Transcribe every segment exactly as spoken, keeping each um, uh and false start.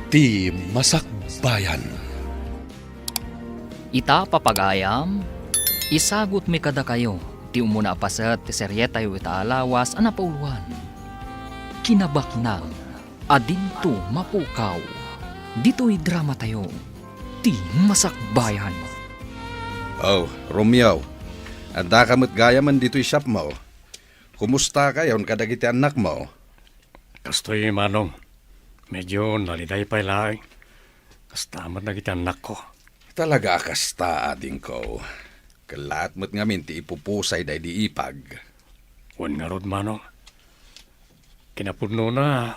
Ti Masakbayan. Ita, papagayam, isagutmi kadakayo ti umuna a paset ti serietayo ita a lawas a napauluan, Kinabaknang a Dinto Mapukaw. Ditoy dramatayo, Ti Masakbayan. Oh, Romeo, addaka met gayamen ditoy shopmo. Kumusta kayon kadagiti annakmo? Kastoy, Manong. Medyo naliday pay laeng. Kasta met dagiti annakko. Talaga a kasta, adingko. Kellaat met ngamin ti ipupusay daydi ipag. Wen ngarud, Manong. Kinapudnona,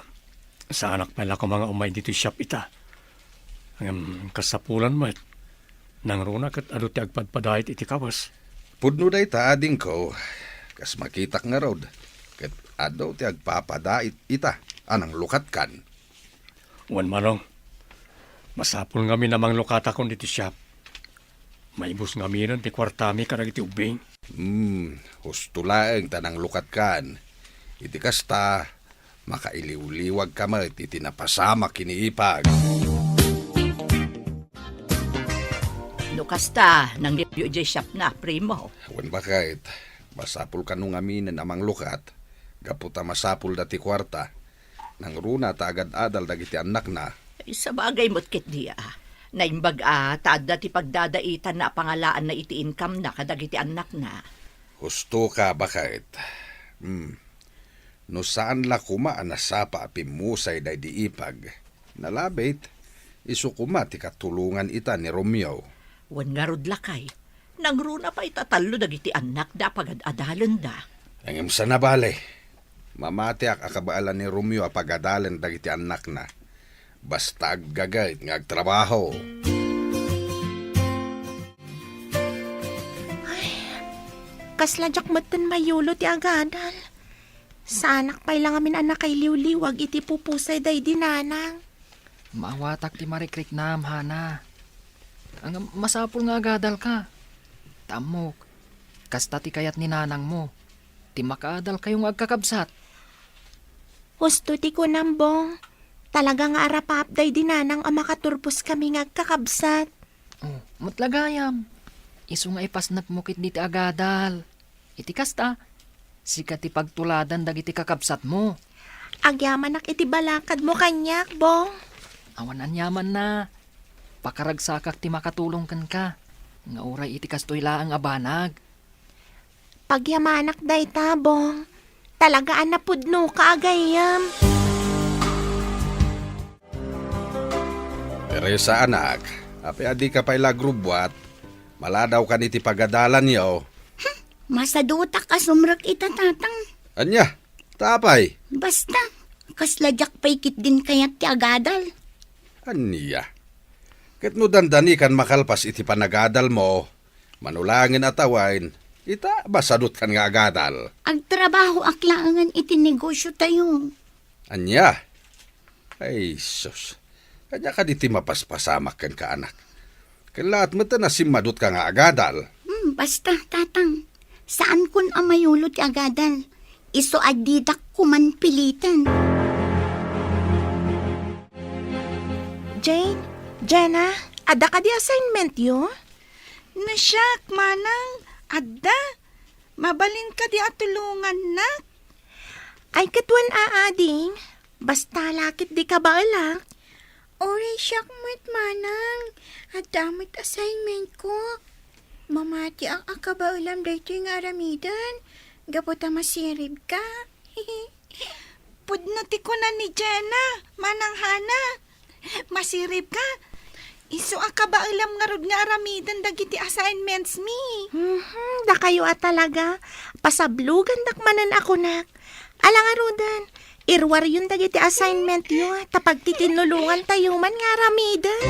saanak pay la koma nga umay ditoy shop ita. Ngem kasapulan met, nangruna ket adu ti agpadpadait iti kawes. Pudno dayta, adingko. Kas makitak ngarud, ket adu ti agpapadait ita a nanglukatkan. Wen, Manong, masapul ngamin a manglukatakon ditoy shop. Maibus ngaminen ti kuartami kadagiti ubbing. Hmm, husto laeng ta nanglukatkan. Iti kasta, makailiwliwagka met iti napasamak ken ni ipag. No kasta, nangruna idiay shopna, primo. Wen, baket, masapul kano ngaminen a manglukat, gapu ta masapulda ti kuarta. Nangruna ta agad-adal dagiti annakna. Ay, sabagay met ketdi a. Naimbag a ta adda ti pagdadaitanna a pangalaanna iti income-na kadagiti annakna. Hustoka, baket. Hmm. No saan la koma a nasapa a pimmusay daydi ipag, nalabit, isu koma ti katulongan ita ni Romeo. Wen ngarud, lakay, nangruna pay ta tallo dagiti annakda a pagad-adalenda. Ngem saan a bale, mamatiak a kabaelan ni Romeo a pagadalen dagiti annakna. Basta aggaget nga agtrabaho. Ay, kasla diak metten mayulo ti agadal. Saanak pay la ngamin a nakailiwliwag iti pupusay daydi nanang. Maawatak ti marikriknam, Hana. Ngem masapul nga agadalka. Ta ammok, kasta ti kayat ni nanangmo, ti makaadalkayo nga agkakabsat. Husto ti kunam, Bong. Talaga nga arapaap daydi nanang a makaturposkami nga agkakabsat. Oh, met la gayam. Isu nga ipasnekmo ketdi ti agadal. Iti kasta, sika ti pagtuladan dagiti kakabsatmo. Agyamanak iti balakadmo kaniak, Bong. Awan aniamanna. Pakaragsakak ti makatulong kenka, nga uray iti kastoy laeng a banag. Pagyamanak dayta, Bong. Talaga a napudnoka a gayyem. Teresa, anak, apay a dika pay la agrubbuat? Maladawkan iti pagadalanyo. Hmm, masadutak a sumrek ita, Tatang. Ania? Ta apay? Basta, kasla diak pay ketdin kayat ti agadal. Ania? Ket no dandanikan makalpas iti panagadalmo, mano laengen a tawen, ita, masadutkan nga agadal. Agtrabahoak laengen iti negosiotayo. Ania? Ay, sus. Ania kadi ti mapaspasamak kenka, anak? Kellaat met a simmadutka nga agadal. Hmm, basta, Tatang. Saankon a mayulo ti agadal. Isu a didak koman piliten. Jane, Jenna, adda kadi assignmentyo? Nasiak, Manang, adda. Mabalin kadi a tulongannak? Ay, ket wen a, ading. Basta la ket dika baelak. Uray siak met, Manang. Adda met assignmentko. Mamatiak a kabaelam daytoy nga aramiden, gapu ta masiribka. Pudno ti kuna ni Jenna, Manang Hana. Masiribka. Isu a kabaelam ngarud nga aramiden dagiti assignmentsmi. Mhm, dakayo a talaga. Pasablogandak manen a kunak. Ala ngaruden, iruaryon dagiti assignmentyo ta pagtitinnulongantayo man nga aramiden.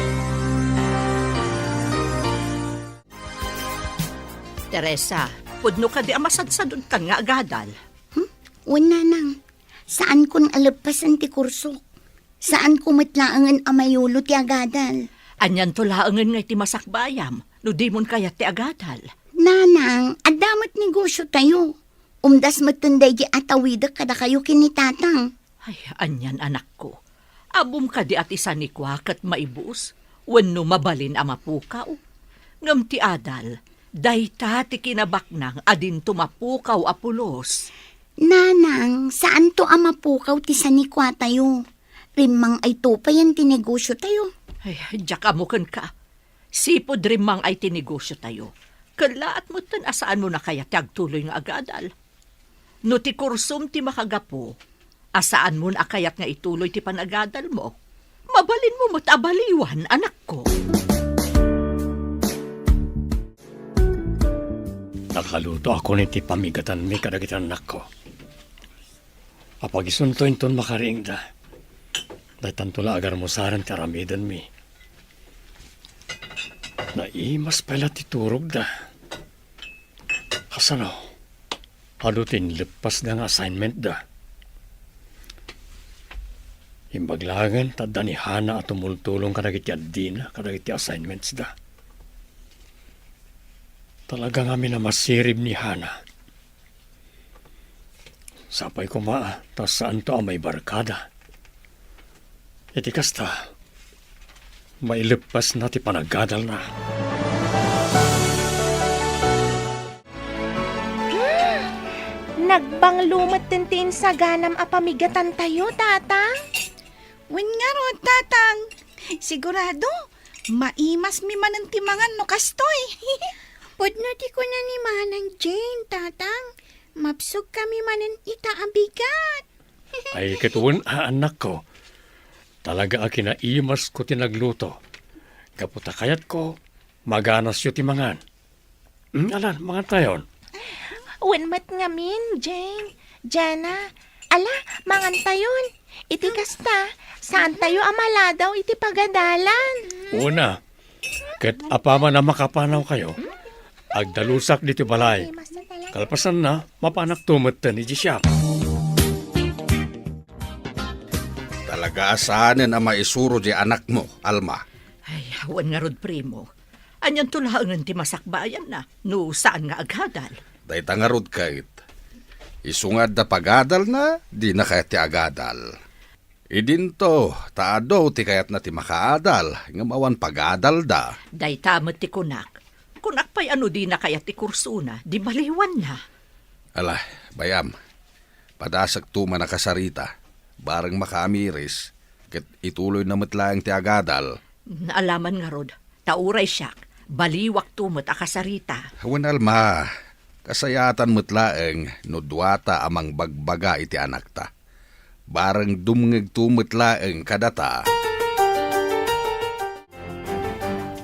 Teresa, pudno kadi a masadsadutkan nga agadal? Hmm? Wen, Nanang. Saankon a leppasen ti kursok. Saanko met laengen a mayulo ti agadal. Anianto laengen nga iti masakbayam no dimon kayat ti agadal? Nanang, adda met negosiotayo. Umdas metten daydi a tawidek kadakayo ken ni Tatang. Ay, anian, anakko. Ammom kadi a ti sanikua ket maibus wenno mabalin a mapukaw? Ngem ti adal, dayta ti kinabaknang a dinto mapukaw a pulos. Nanang, saanto a mapukaw ti sanikuatayo. Rimmang-ayto payen ti negosiotayo. Ay, diak ammo kenka. Sipud rimmang-ay ti negosiotayo, kellaat metten a saanmon a kayat ti agtuloy nga agadal. No ti kursom ti makagapu, a saanmon a kayat nga ituloy ti panagadalmo, mabalinmo met a baliwan, anakko. Nakalutoakon iti pamigatanmi kadagiti annakko. Apagisunto inton makariingda. Daytanto la agarmusaren ti aramidenmi. Naimas pay la ti turogda. Kasano? Adu ti inleppasda nga assignmentda. Imbag laengen ta adda ni Hana a tumultulong kadagiti addina kadagiti assignmentsda. Talaga ngamin a masirib ni Hana. Sapay koma ta saanto a maibarkada. Iti kasta, maileppasna ti panagadalna. Hmm, nagbanglo metten ti insaganam a pamigatantayo, Tatang. Wen ngarud, Tatang. Sigurado, maimasmi manen ti mangan no kastoy. Pudno ti kuna ni Manang Jane, Tatang. Mabsogkami manen ita a bigat. Ay, ket wen a, annakko. Talaga a kinaimasko ti nagluto. Gapu ta kayatko, maganasyo ti mangan. Hmm, alan, mangantayon. Wen met ngamin, Jane. Jana, ala, mangantayon. Iti kasta, saantayo a maladaw iti pagadalan. Una, ket apaman a makapanawkayo, agdalusak ditoy balay. Kalpasanna, mapanakto metten idiay siak. Talaga a saanen a maisuro diay anakmo, Alma. Ay, wen ngarud, primo. Anianto laengen ti masakbayanna no saan nga agadal? Dayta ngarud ket, isu nga adda pagadalna, dina kayat ti agadal. Idinto, ta adu ti kayatna ti makaadal, ngem awan pagadalda. Dayta met ti kunak. Kunak pay a no dina kayat ti kursona, di baliwanna. Ala, bay-am, padasekto man a kasarita, bareng makaamiris, ket ituloyna met laeng ti agadal. Naalaman ngarud, ta uray siak, baliwakto met a kasarita. Wen, Alma, kasayaatan met laeng no duata a mangbagbaga iti anakta. Bareng dumngegto met laeng kadata.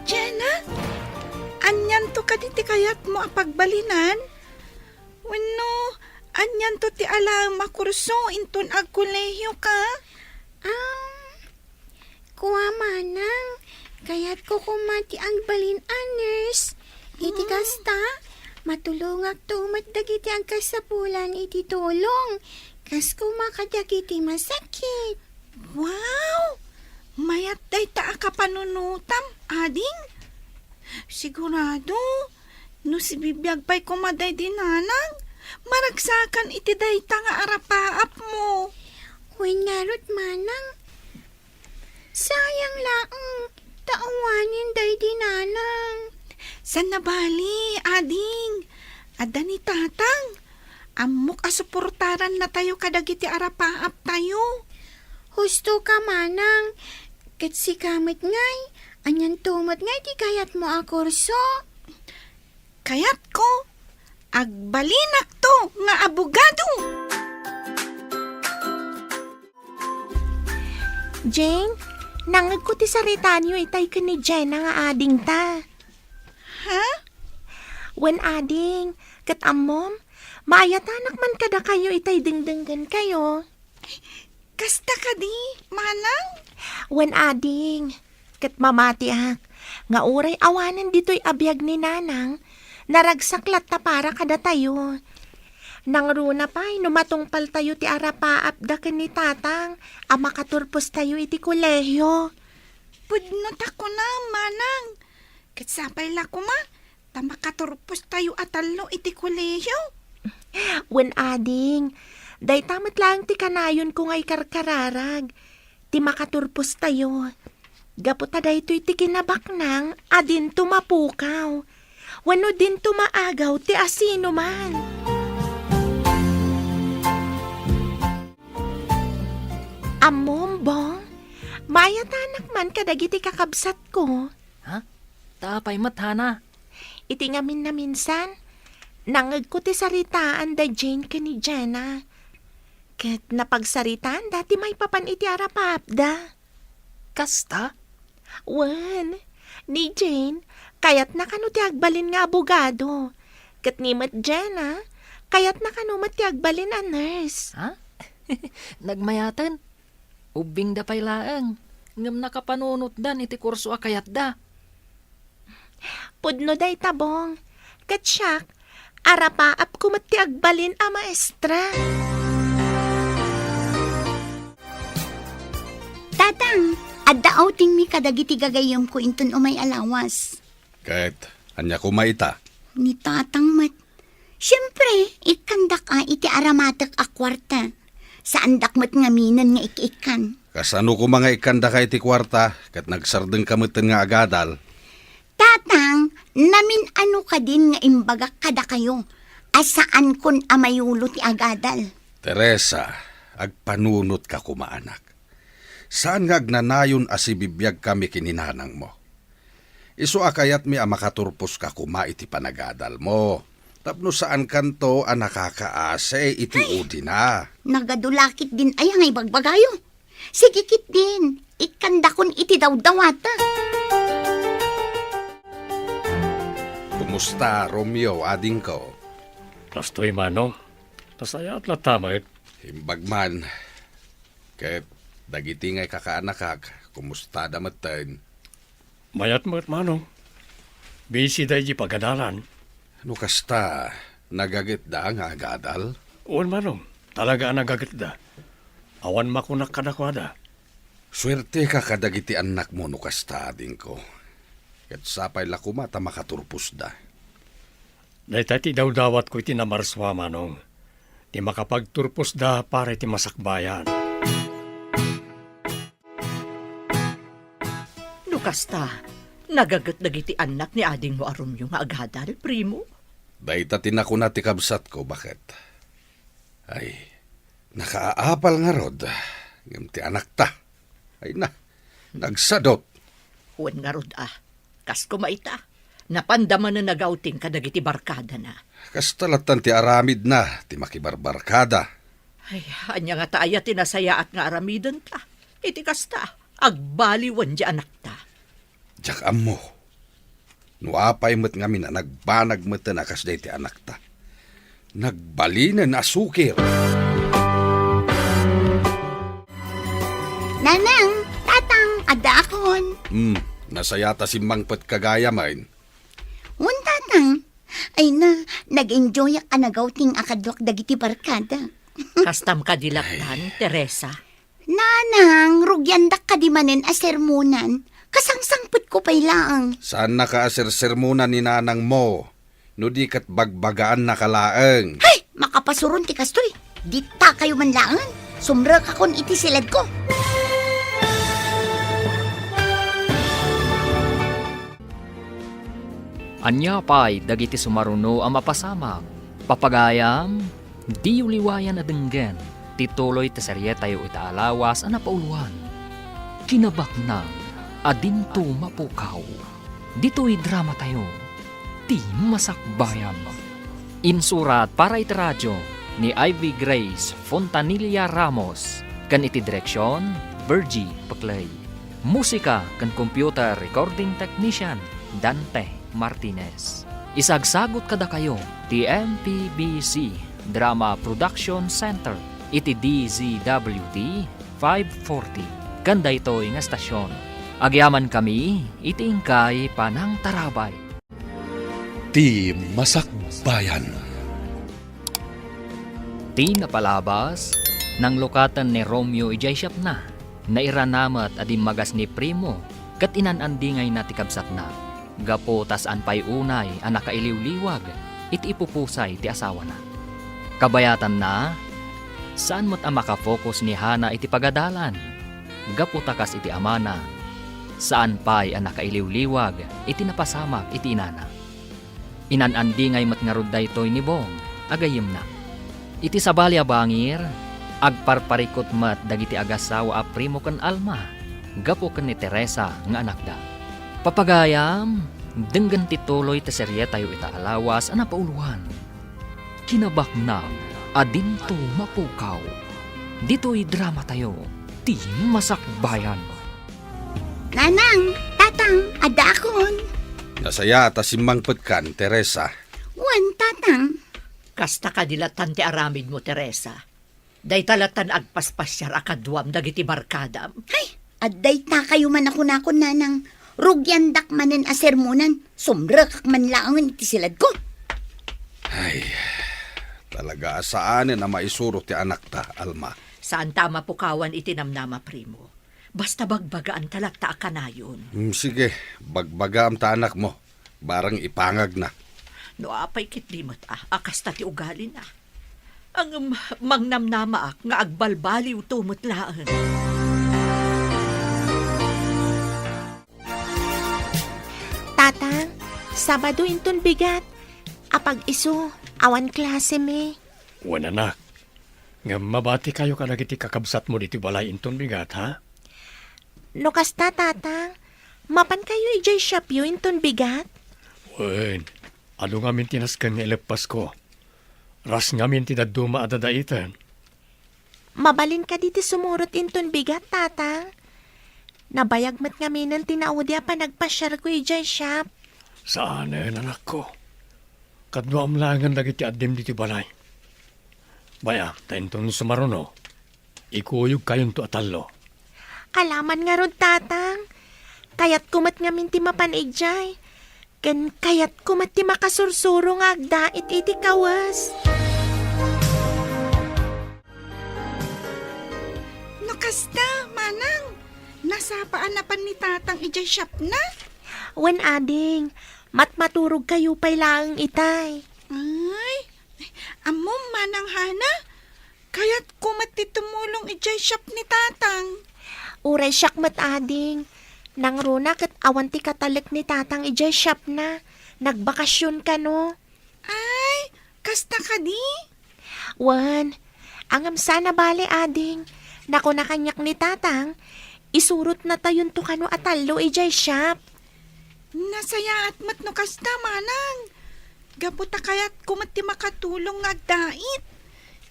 Jana, anianto kadi ti kayatmo a pagbalinan? Wenno, anianto ti alaem a kurso inton agkolehiyoka? Um, Kua, Manang, kayatko koma ti agbalin a nurse. Iti kasta, matulongakto met dagiti agkasapulan iti tulong, kas koma kadagiti masakit. Wow! Mayat dayta a kapanunotam, ading. Sigurado, no sibibiag pay koma daydi nanang, maragsakan iti dayta nga arapaapmo. Wen ngarud, Manang, sayang laeng, ta awanen daydi nanang. Saan a bali, ading. Adda ni tatang. Ammok a suportarannatayo kadagiti arapaaptayo. Husto ka, Manang. Ket sika met ngay, anianto met ngay ti kayatmo a kurso? Kayatko, agbalinakto nga abogado. Jane, nangngegko ti saritaanyo itay ken ni Jenna nga adingta. Ha? Wen, ading, ket ammom, maayatanak man kadakayo itay dengdenggenkayo. Kasta kadi, Manang? Wen, ading, ket mamatiak nga uray awanen ditoy a biag ni Nanang, naragsak latta para kadatayo. Nangruna pay no matungpaltayo ti arapaapda ken ni Tatang a makaturpostayo iti kolehio. Pudno ta kunam, Manang. Ket sapay la koma, ta makaturpostayo a tallo iti kolehio. Wen, ading, dayta met laeng ti kanayonko nga ikarkararag. ti makaturpostayo. Gapu ta daytoy ti kinabaknang a dinto mapukaw, wenno dinto maagaw ti asinoman. Ammom, Bong, maayatanak man kadagiti kakabsatko. Ha? Ta apay met, Hana? Iti ngamin a minsan, nangngegko ti saritaan da Jane ken ni Jenna. Ket napagsaritaanda ti maipapan iti arapaapda. Kasta? Wen, ni Jane, kayatna kano ti agbalin nga abogado. Ket ni met Jenna, kayatna kano met ti agbalin a nurse. Ha? Nagmayaten? Ubbingda pay laeng, ngem nakapanunotdan iti kurso a kayatda. Pudno dayta, Bong. Ket siak, arapaapko met ti agbalin a maestra. Tatang, adda outingmi kadagiti gagayyemko inton umay a lawas. Ket ania koma ita? Ni Tatang met. Siempre, ikkandak a iti aramatek a kuarta. Saandak met ngaminen nga ik-ikkan. Kasano koma nga ikkandaka iti kuarta ket nagsardengka metten nga agadal? Tatang, namin-ano kadin nga imbagak kadakayo a saankon a mayulo ti agadal? Teresa, agpanunotka koma, anak. Saan nga agnanayon a sibibiagkami ken ni nanangmo. Isu a kayatmi a makaturposka koma iti panagadalmo, tapno saankanto a nakakaasi iti Ay! Udina. Nagadu la ketdin aya nga ibagbagayo? Sige ketdin, ikkandakon iti dawdawata. Kumusta, Romeo, adingko? Kastoy, Manong. Nasayaat latta met. Imbag man. Ket dagiti nga ikakaanakak, kumustada metten? Mayat met, Manong. Busy da iti pagadalan. No kasta, nagagetda nga agadal? Wen, Manong. Talaga a nagagetda. Awan makunak kadakuada. Suerteka kadagiti annakmo no kasta, adingko. Ket sapay la koma ta makaturposda. Dayta ti dawdawatko iti namarsua, Manong. Ti makapagturposda para iti masakbayan. No kasta, nagaget dagiti annak ni adingmo a Romeo nga agadal, primo? Dayta ti nakuna ti kabsatko, baket. Ay, nakaapal ngarud, ngem ti anakta. Ay na, nagsadot. Wen ngarud a, kas koma ita, napanda manen nagawting kadagiti barkadana. Kasta lattan ti aramidna ti makibarbarkada. Ay, ania ngata aya ti nasayaat nga aramidenta iti kasta, agbaliwen ti anakta? Diak ammo. No apay met ngamin a nagbanag metten a kasdiay ti anakta. Nagbalinen a sukir. Nanang, Tatang, addaakon. Hmm, nasayaat a simmangpetka gayam. Wen, Tatang. Ay na, nag-enjoyak a nagawting a kaduak dagiti barkada. Kastam kadi lattan, Teresa? Nanang, rugiandak kadi manen a sermonan. Kasangsangpetko pay laeng. Saannaka a sersermonan ni nanangmo, no di ket bagbagaannaka laeng. Hay! Makapasuron ti kastoy. Ditakayo man laengen. Sumrekakon iti siledko. Ania pay dagiti sumaruno a mapasamak? Papagayam, diyo liwayan a denggen ti tuloy ti serietayo ita a lawas a napauluan, Kinabaknang a Dinto Mapukaw. Ditoy dramatayo, Ti Masakbayan. Insurat para iti radio ni Ivy Grace Fontanilla Ramos ken iti direksion, Virgie Peclay. Musika ken computer recording technician, Dante Martinez. Isagsagut kadakayo ti M P B C Drama Production Center iti D Z W T five forty, ken daytoy nga estasion. Agyamankami iti inkay panangtarabay. Ti Masakbayan. Ti napalabas, nanglukaten ni Romeo idiay siapna. Nairana met a dimmagas ni Primo ket inan-andingayna ti kabsatna. Gapu ta saan pay unay a nakailiwliwag iti ipupusay ti asawana. Kabayatanna, saan met a makafocus ni Hana iti pagadalan. gapu ta kas iti amana, saan pay a nakailiwliwag iti napasamak iti inana. Inan-andingay met ngarud daytoy ni Bong a gayyemna. Iti sabali a bangir, agparparikut met dagiti agasawa a Primo ken Alma gapu ken ni Teresa nga anakda. Papagayam, denggen ti tuloy ti serietayo ita a lawas a napauloan. Kinabaknang a dinto mapukaw. Ditoy dramatayo, ti Masakbayan. Nanang, Tatang, addaakon. Nasayaat a simmangpetkan, Teresa. Wen, Tatang. Kasta kadi lattan ti aramidmo, Teresa. Dayta lattan agpaspasiar a kaduam dagiti barkadam. Hay, adda itakayo man a kunakon, Nanang. Rugiandak manen a sermonan, sumrekak man laengen iti siladko. Ay, talaga a saanen a maisuro ti anakta, Alma. Saanta a mapukawan iti namnama, Primo. Basta bagbagaanta latta a kanayon. Mm, sige, bagbagaam ta anakmo. Barang ipangagna. No apay ketdi met a, a kasta ti ugalina. Ngem mangnamnamaak nga agbalbaliwto met laeng. Tatang, Sabado inton bigat. Apag-isu, awan klasemi. Wen, anak. Ngem mabatikayo kadagiti kakabsatmo ditoy balay inton bigat, ha? No kasta, Tatang, mapankayo idiay shopyo inton bigat? Wen, adu ngamin ti nasken nga ileppasko. Ras ngamin ti dadduma a dadaiten. Mabalin kadi ti sumurot inton bigat, Tatang? Nabayag met ngaminen ti naudi a panagpasiarko idiay shop. Saanen, anakko. Kaduam laengen dagiti addim ditoy balay. Bay-am, ta inton sumaruno, ikuyogkayonto a tallo. Alaman ngarud, Tatang. Kayatko met ngamin ti mapan idiay. Ken kayatko met ti makasursuro nga agdait iti kawes. No kasta, Manang, nasapa a napan ni Tatang idiay shopna? Wen, ading, matmaturogkayo pay laeng itay. Ay, ammom, Manang Hana, kayatko met ti tumulong idiay shop ni Tatang. Uray siak met, ading. Nangruna ket awan ti katalek ni Tatang idiay shopna. Nagbakasyon kano. Ay, kasta kadi? Wen, ngem saan a bale, ading. Nakuna kaniak ni Tatang, isurotnatayonto kano a tallo idiay shop. Nasayaat met no kasta, Manang. Gapu ta kayatko met ti makatulong nga agdait.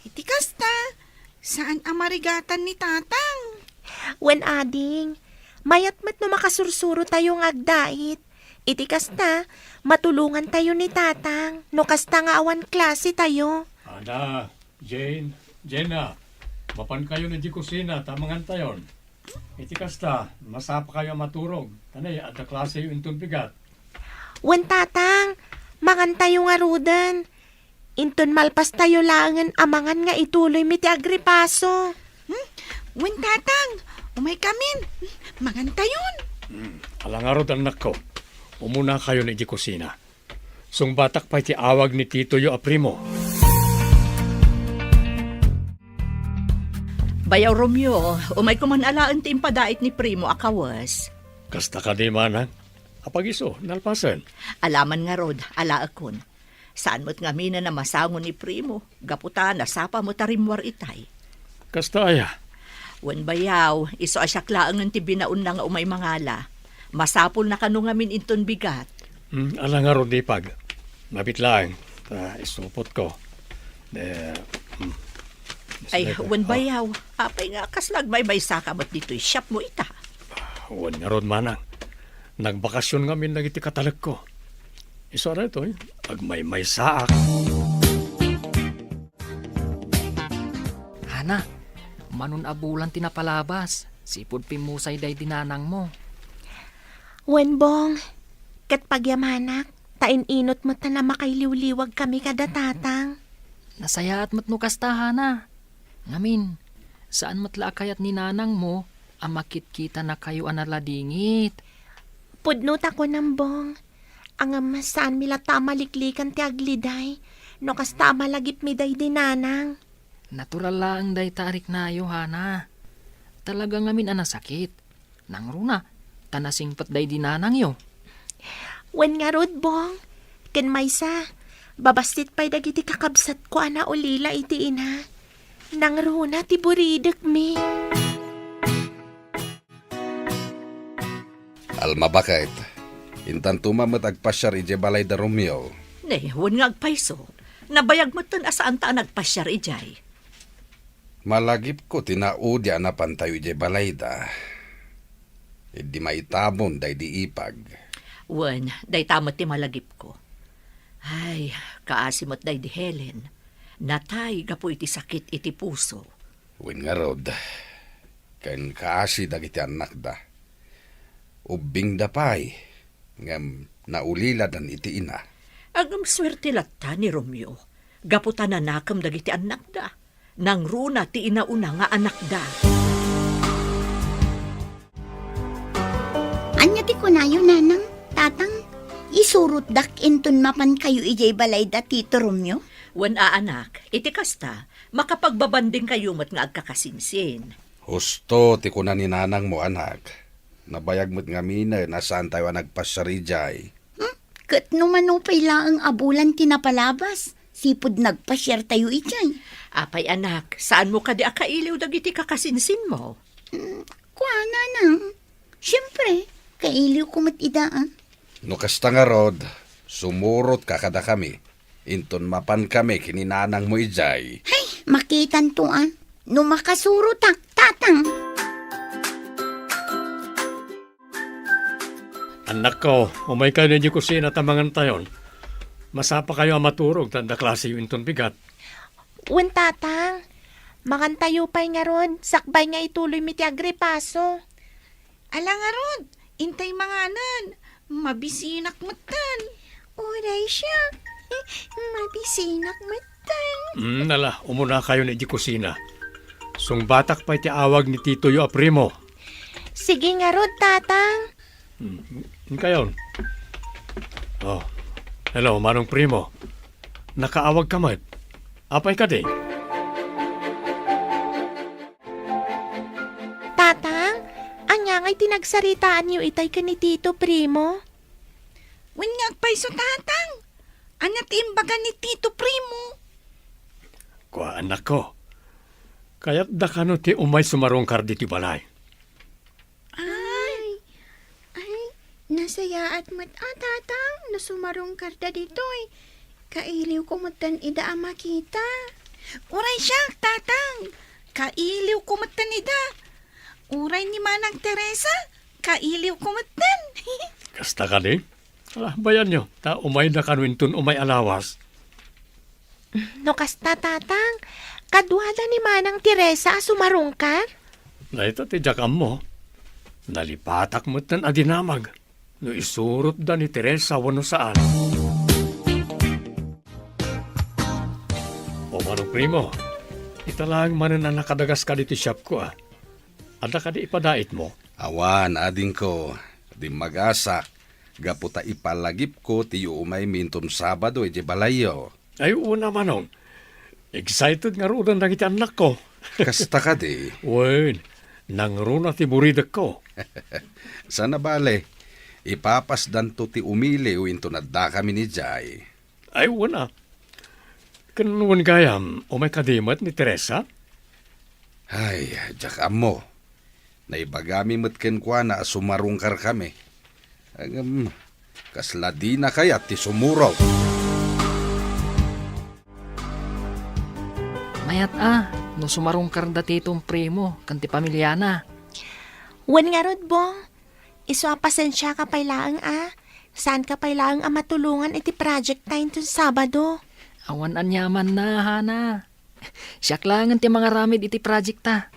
Iti kasta, saan a marigatan ni Tatang. Wen, ading, mayat met no makasursurotayo nga agdait. Iti kasta, matulongantayo ni Tatang no kasta nga awan klasetayo. Ana, Jane, Jenna, mapankayon idiay kusina ta mangantayon. Iti kasta, masapakayo a maturog, ta nay, adda klaseyo inton bigat. Wen, Tatang, mangantayo ngaruden. Inton malpastayo laengen a mangan nga ituloymi ti agripaso. Hmm? Wen, Tatang, umaykamin. Mangantayon. Hmm, ala ngarud, annakko. Umunakayon idiay kusina. Sungbatak pay ti awag ni titoyo a Primo. Bayaw Romeo, umayko man alaen ti impadait ni Primo a kawes. Kasta kadi, Manang? Apag-isu, nalpasen. Alaman ngarud, alaekon. Saan met ngaminen a masango ni Primo, gapu ta nasapa met a rimmuar itay. Kasta aya? Wen, bayaw, isu a siak laengen ti binaonna nga umay mangala. Masapulna kano ngamin inton bigat. Hmm, ala ngarud, Ipag. Mabit laeng, ta isupotko. De, hmm. Ay, wen, bayaw, apay nga kasla agmaymaysaka met ditoy shopmo ita? Wen ngarud, Manang. Nagbakasyon ngamin dagiti katalekko. Isu a daytoy, agmaymaysaak. Hana, manon a bulan ti napalabas, sipud pimmusay daydi nanangmo. Wen, Bong, ket pagyamanak, ta in-inut met ta makailiwliwagkami kada Tatang. Nasayaat met no kasta, Hana. Ngamin, saan met la a kayat ni nanangmo a makitkitanakayo a naladingit. Pudno ta kunam, Bong. Ngem saanmi latta a maliklikan ti agliday no kasta a malagipmi daydi nanang. Natural laeng dayta a riknayo, Hana. Talaga ngamin a nasakit. Nangruna, ta nasingpet daydi nanangyo. Wen ngarud, Bong. Ken maysa, babassit pay dagiti kakabsatko a naulila iti ina. Nangruna ti buridekmi. Alma, baket, intanto met agpasiar idiay balay da Romeo. Ne, wen nga agpayso. Nabayag metten a saanta a nagpasiar idiay. Malagipko ti naudi a napantayo idiay balayda. Idi maitabon daydi ipag. Wen, dayta met ti malagipko. Ay, kaasi met daydi Helen. Natay gapu iti sakit iti puso. Wen ngarud, ken kaasi dagiti annakda. Ubbingda pay, ngem nauliladan iti ina. Agam suerte latta ni Romeo, gapu ta nanakem dagiti annakda. Nangruna ti inauna nga anakda. Ania ti kunayo, Nanang, Tatang? Isurotdak inton mapankayo idiay balay da Tito Romeo? Wen a, anak, iti kasta, makapagbabandingkayo met nga agkakasinsin. Husto ti kuna ni nanangmo, anak. Nabayag met ngaminen a saantayo a nagpasiar idiay. Hmm? Ket no mano pay laeng a bulan ti napalabas, sipud nagpasiartayo idiay. Apay, anak, saanmo kadi a kailiw dagiti kakasinsinmo? Hmm, kua, Nanang. Siempre, kailiwko met ida, a. No kasta ngarud, sumurotka kadakami, inton mapankami ken ni nanangmo idiay. Hay, makitanto, a. No makasurotak, Tatang. Annakko, umaykayo idiay kusina ta mangantayon. Masapakayo a maturog ta adda klaseyo inton bigat. Wen, Tatang. Mangantayo pay ngarud, sakbay nga ituloymi ti agripaso. Ala ngarud, intay manganen. Mabisinak metten. Uray siak. Mabisinak metten. Mm, ala, umunakayon idiay kusina. Sungbatak pay ti awag ni titoyo a primo. Sige ngarud, Tatang. Mm, inkayon. Oh, hello, Manong Primo. Nakaawagka met. Apay kadi? Tatang, ania ngay ti nagsaritaanyo itay ken ni Tito Primo? Wen nga agpayso, Tatang. Ania ti imbaga ni Tito Primo? Kua, annakko. Kayatda kano ti umay sumarungkar ditoy balay? Ay, ay, nasayaat met a, Tatang, no sumarungkarda ditoy. Kailiwko metten ida a makita. Uray siak, Tatang. Kailiwko metten ida. Uray ni Manang Teresa, kailiwko metten. Kasta kadi? Ala, bayanyo, ta umayda kano inton umay a lawas. No kasta, Tatang, kaduada ni Manang Teresa a sumarungkar? Dayta ti diak ammo. Nalipatak metten a dinamag no isurotda ni Teresa wenno saan. O Manong Primo, ita laeng manen a nakadagaska ditoy siapko, a. Adda kadi ipadaitmo? Awan, adingko. Dimmagasak, gapu ta ipalagipko ti iumaymi inton Sabado idiay balayyo. Ay, wen a, Manong. Excited ngaruden dagiti annakko. Kasta kadi? Wen, nangruna ti buridekko. Saan a bale, ipapasdanto ti umiliw inton addakamin idiay. Ay, wen a. Ken wen gayam, umay kadi met ni Teresa? Ay, diak ammo. Naibagami met kenkuana a sumarungkarkami. Ngem, kasla dina kayat ti sumurot. Mayat a, no sumarungkarda ti Tito Primo ken ti pamiliana. Wen ngarud, Bong. Isu a pasensiaka pay laeng a, saanka pay laeng a matulongan iti project ta inton Sabado. Awan aniamanna, Hana. Siak laengen ti mangaramid iti project ta.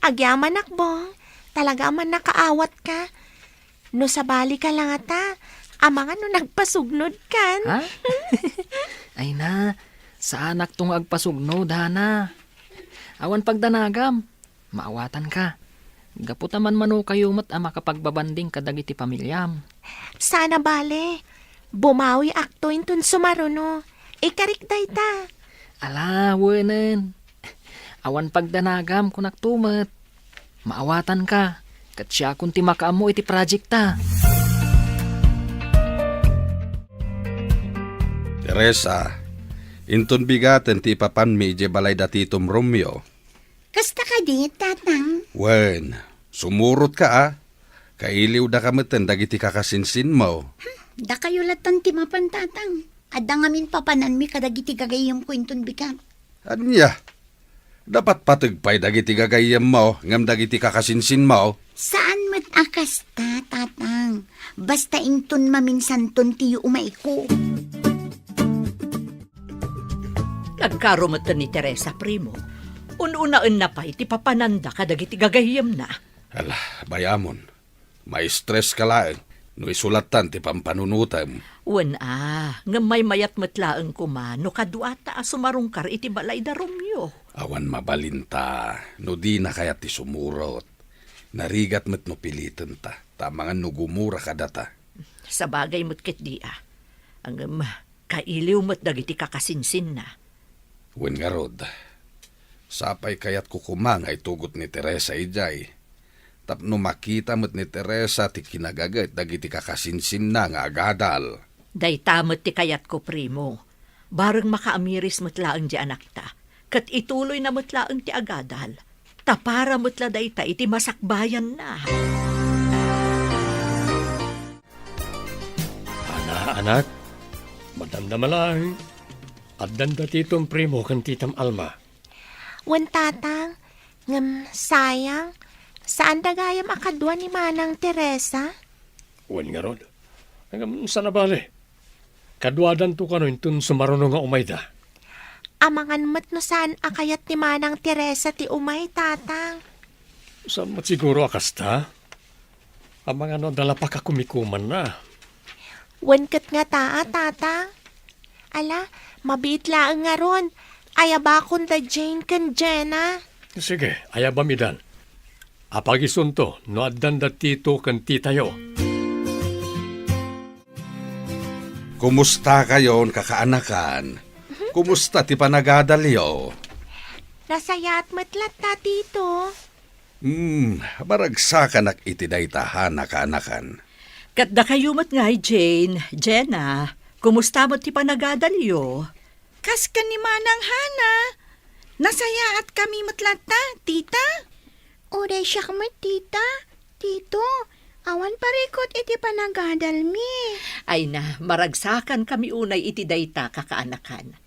Agyamanak, Bong. Talaga a mannakaawatka. No sabalika la ngata, amangan no nagpasugnodkan. Ha? Ay na, saanakto nga agpasugnod, Hana. Awan pagdanagam. Maawatanka. Gapu ta manmanokayo met a makapagbabanding kadagiti pamiliam. Saan a bale. Bumawiakto inton sumaruno. Ikarik dayta. Ala, wenen. Awan pagdanagam, kunakto met. Maawatanka, ket siakon ti makaammo iti project ta. Teresa, inton bigaten ti ipapanmi idiay balay da Titom Romeo. Kasta kadi, Tatang? Wen, sumurotka a. Kailiwdaka metten dagiti kakasinsinmo. Hmm, dakayo latta ti mapan, Tatang. Adda ngamin papananmi kadagiti gagayyemko inton bigat. Ania? Napatpateg pay dagiti gagayyemmo ngem dagiti kakasinsinmo? Saan met a kasta, Tatang. Basta inton maminsanton ti yuumayko. Nagkaro metten ni Teresa, primo. Un-unaenna pay ti papananda kadagiti gagayyemna. Ala, bayamon. Maistres ka laeng no isu lattan ti pampanunotem. Wen a, ngem maymayat met laeng koma no kaduata a sumarungkar iti balay da Romeo. Awan mabalinta no dina kayat ti sumurot. Narigat met no pilitenta, ta amangan no gumura kadata. Sabagay met ketdi a. Ngem, kailiw met dagiti kakasinsinna. Wen ngarud, sapay kayatko koma nga itugot ni Teresa idiay, tapno makita met ni Teresa ti kinagaget dagiti kakasinsinna nga agadal. Dayta met ti kayatko, primo. Bareng makaamiris met laeng ti anakta, ket ituloyna met laeng ti agadal, ta para met la dayta iti masakbayanna. Ana, anak, madamdama laeng. Addan da Titom Primo ken Titam Alma. Wen, Tatang, ngem sayang, saanda gayam a kadua ni Manang Teresa? Wen ngarud. Ngem saan a bale. Kaduadanto kano inton sumaruno nga umayda. Amangan met no saan a kayat ni Manang Teresa ti umay, Tatang. Saan met siguro a kasta? Amangan no adda la pakakumikumanna. Wen ket ngata a, Tatang. Ala, mabiit laeng ngarud. Ayabakon da Jane ken Jenna. Sige, ayabam idan. Apagisunto no addan da Tito ken Titayo. Kumustakayon, kakaanakan? Kumusta ti panagadalyo? Nasayaat met latta, Tito. Hmm, maragsakanak iti dayta, Hana, kaanakan. Ket dakayo met ngay, Jane, Jenna, kumusta met ti panagadalyo? Kas ken ni Manang Hana, nasayaatkami met latta, Tita. Uray siak met, Tita. Tito, awan parikut iti panagadalmi. Ay na, maragsakankami unay iti dayta, kakaanakan.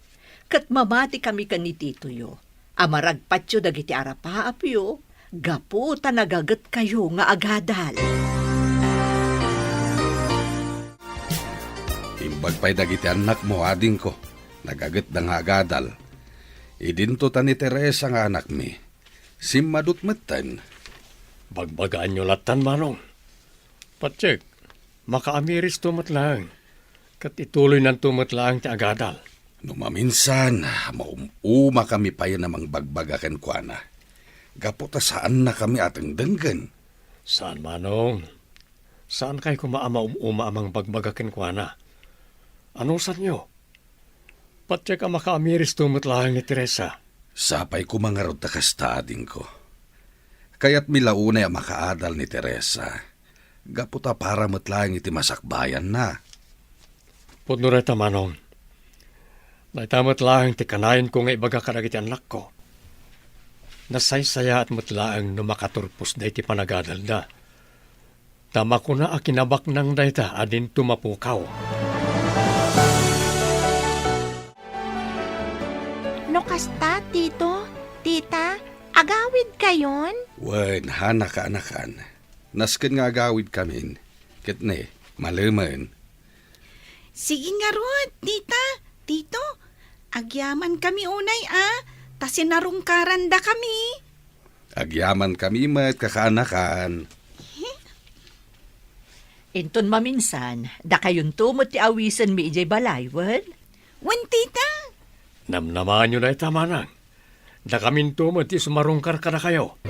Ket mamatikami ken ni titoyo a maragpatyo dagiti arapaapyo gapu ta nagagetkayo nga agadal. Imbag pay dagiti annakmo, adingko, nagagetda nga agadal. Idinto ta ni Teresa nga anakmi. Simmadut metten. Bagbagaanyo lattan, Manong. Patiek, makaamiristo met laeng, ket ituloynanto met laeng ti agadal. No maminsan, maum-umakami payen a mangbagbaga kenkuana, gapu ta saannakami a dengdenggen. Saan, Manong. Saankay koma a maum-uma a mangbagbaga kenkuana. Anusanyo? Patiek a makaamiristo met laeng ni Teresa. Sapay koma ngarud ta kasta, adingko. Kayatmi la unay a makaadal ni Teresa, gapu ta para met laeng iti masakbayanna. Pudno dayta, Manong. Dayta met laeng ti kanayanko nga ibaga kadagiti annakko. Nasaysayaat met laeng no makaturpos dayta panagadalda. Ta makuna a kinabaknang dayta a dinto mapukaw. No kasta, Tito, Tita, agawidkayon? Wen, Hana, kaanakan. Nasken nga agawidkamin. Ket ne, malemen. Sige ngarud, Tita, Tito, agyamankami unay a, ta sinarungkarandakami. Agyamankami met, kakaanakan. Inton maminsan, dakayonto met ti awisenmi idiay balay, wen? Wen, Tita. Namnamaanyo dayta, Manang. Dakaminto met ti sumarungkar kadakayo.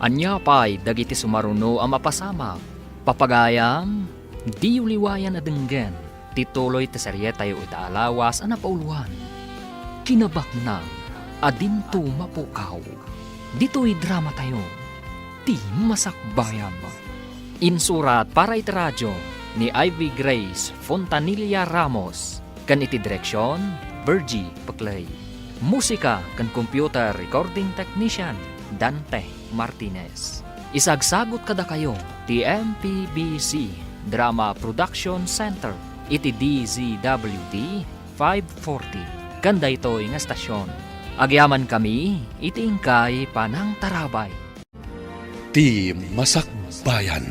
Ania pay dagiti sumaruno a mapasamak? Papagayam, diyo liwayan a denggen. ti tuloy ti serietayo ita a lawas a napauluan, Kinabaknang a Dinto Mapukaw. Ditoy dramatayo, Ti Masakbayan. Insurat para iti radio ni Ivy Grace Fontanilla Ramos, ken iti direksion, Virgie Peclay. Musika ken computer recording technician, Dante Martinez. Isagsagut kadakayo ti M P B C Drama Production Center iti D Z W T five forty, ken daytoy nga estasion. Agyamankami iti inkay panangtarabay. Ti Masakbayan.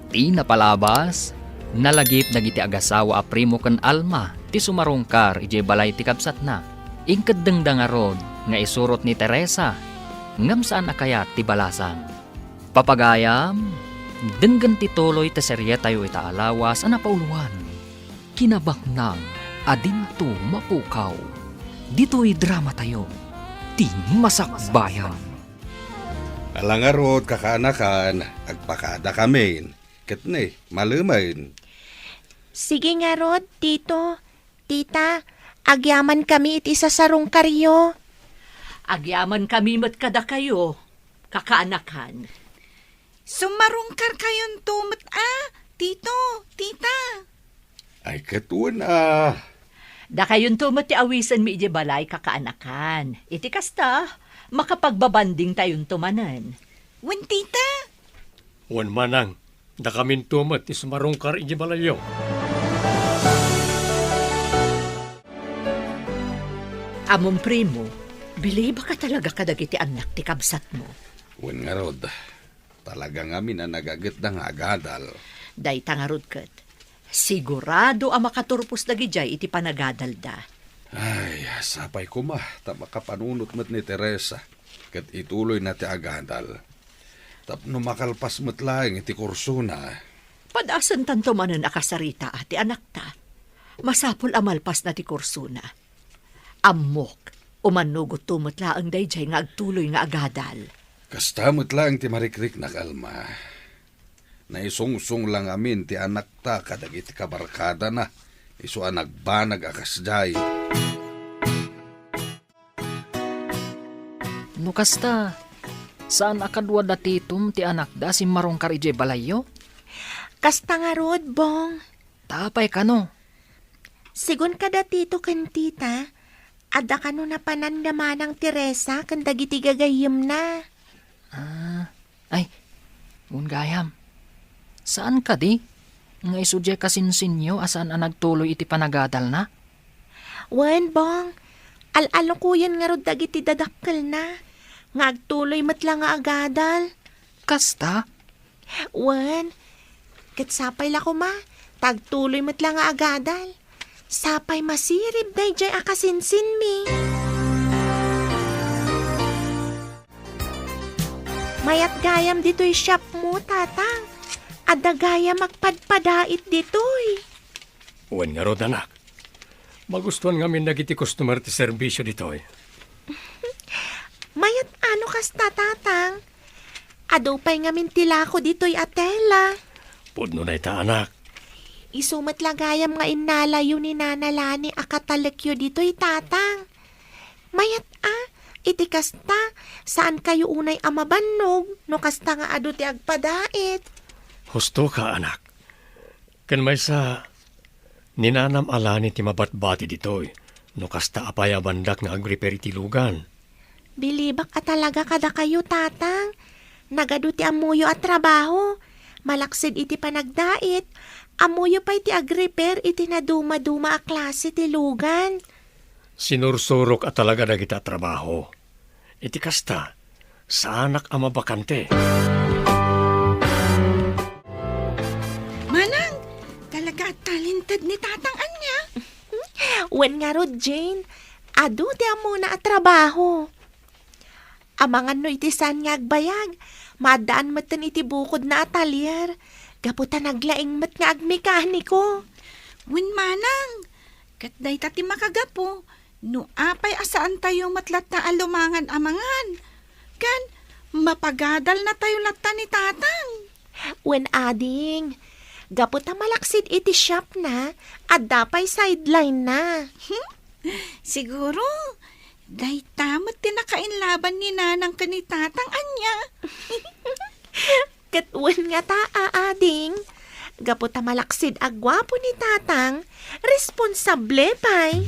Ti napalabas, nalagip dagiti agasawa a Primo ken Alma ti sumarungkar idiay balay ti kabsatna. Inkeddengda ngarud nga isurot ni Teresa, ngem saan a kayat ti balasang. Papagayam, denggen ti tuloy ti serietayo ita a lawas a napauluan, Kinabaknang a Dinto Mapukaw. Ditoy dramatayo, Ti Masakbayan. Ala ngarud, kakaanakan, agpakadakamin. Ket ne, malemen. Sige ngarud, Tito, Tita, agyamankami iti sasarungkaryo. Agyamankami met kadakayo, kakaanakan. Sumarungkarkayonto met a, Tito, Tita. Ay, ket wen a. Dakayonto met ti awisenmi idiay balay, kakaanakan. Iti kasta, makapagbabandingtayonto manen. Wen, Tita. Wen, Manang, dakaminto met ti sumarungkar idiay balayyo. Ammom, Primo, bilibak a talaga kadagiti annak ti kabsatmo. Wen ngarud, talaga ngamin a nagagetda nga agadal. Dayta ngarud ket, sigurado a makaturpos dagidiay iti panagadalda. Ay, sapay koma ta makapanunot met ni Teresa ket ituloyna ti agadal tapno makalpas met laeng iti kursona. Padasentanto manen a kasaritaa ti anakta. Masapul a malpasna ti kursona. Ammok, umannugotto met laeng daydiay nga agtuloy nga agadal. Kasta met laeng ti marikriknak, Alma. Naisungsong la ngamin ti anakta kadagiti kabarkadana, isu a nagbanag a kasdiay. No kasta, saan a kadua da Titom ti anakda a simmarungkar idiay balayyo? Kasta ngarud, Bong. Ta apay kano? Sigun kada Tito ken Tita, adda kano napanan da Manang Teresa ken dagiti gagayyemna. Ah, ay, wen gayam. Saan kadi nga isu diay kasinsinyo a saan a nagtuloy iti panagadalna? Wen, Bong, al-alukoyen ngarud dagiti dadakkelna nga agtuloy met la nga agadal. Kasta? Wen, ket sapay la koma ta agtuloy met la nga agadal. Sapay masirib daydiay a kasinsinmi. Mayat gayam ditoy shopmo, Tatang. Adda gayam agpadpadait ditoy. Wen ngarud, anak. Magustuan ngamin dagiti customer ti serbisio ditoy. Mayat a no kasta, Tatang. Adu pay ngamin ti lako ditoy a tela. Pudno dayta, anak. Isu met la gayam nga innalayo ni Nana Lani a katalekyo ditoy, Tatang. Mayat a, iti kasta, saankayo unay a mabannog no kasta nga adu ti agpadait. Husto ka, anak. Ken maysa, ni Nanam a Lani ti mabatbati ditoy, no kasta a payabandak nga agrepair iti lugan. Bilibak a talaga kadakayo, Tatang. Nagadu ti ammoyo a trabaho. Malaksid iti panagdait, ammoyo pay ti agrepair iti nadumaduma a klase ti lugan. Sinursurok a talaga dagita a trabaho. Iti kasta, saanak a mabakante. Manang, talaga a talented ni Tatang ania? Wen ngarud, Jane. Adu ti ammona a trabaho. Amangan no iti saan nga agbayag, maaddaan metten iti bukodna a talyer, gapu ta naglaing met nga agmekaniko. Wen, Manang, ket dayta ti makagapu no apay a saantayo met latta a lumangan a mangan, ken mapagadalnatayo latta ni Tatang. Wen, ading, Gapu ta malaksid iti shopna, adda pay sideline-na. Siguro, dayta met ti nakainlaban ni Nanang ken ni Tatang, ania? Ket wen ngata, a, ading. Gapu ta malaksid a guapo ni Tatang, responsable pay.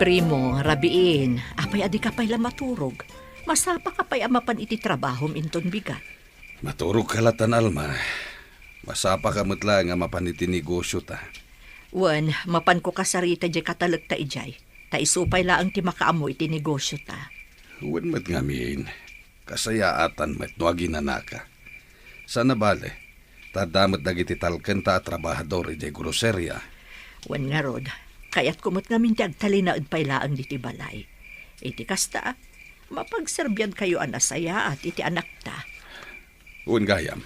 Primo, rabiin, apay a dika pay la maturog? Masapaka pay a mapan iti trabahom inton bigat. Maturogka lattan, Alma. Masapaka met laeng a mapan iti negosiota. Wen, mapanko kasarita diay katalekta idiay, ta isu pay laeng ti makaammo iti negosiota. Wen met ngamin, kasayaatan met no aginanaka. Saan a bale, ta adda met dagiti talkenta a trabahador idiay groseria. Wen ngarud, kayatko met ngamin ti agtalinaed pay laeng ditoy balay. Iti kasta, mapagserbiankayo a nasayaat iti anakta. Wen gayam,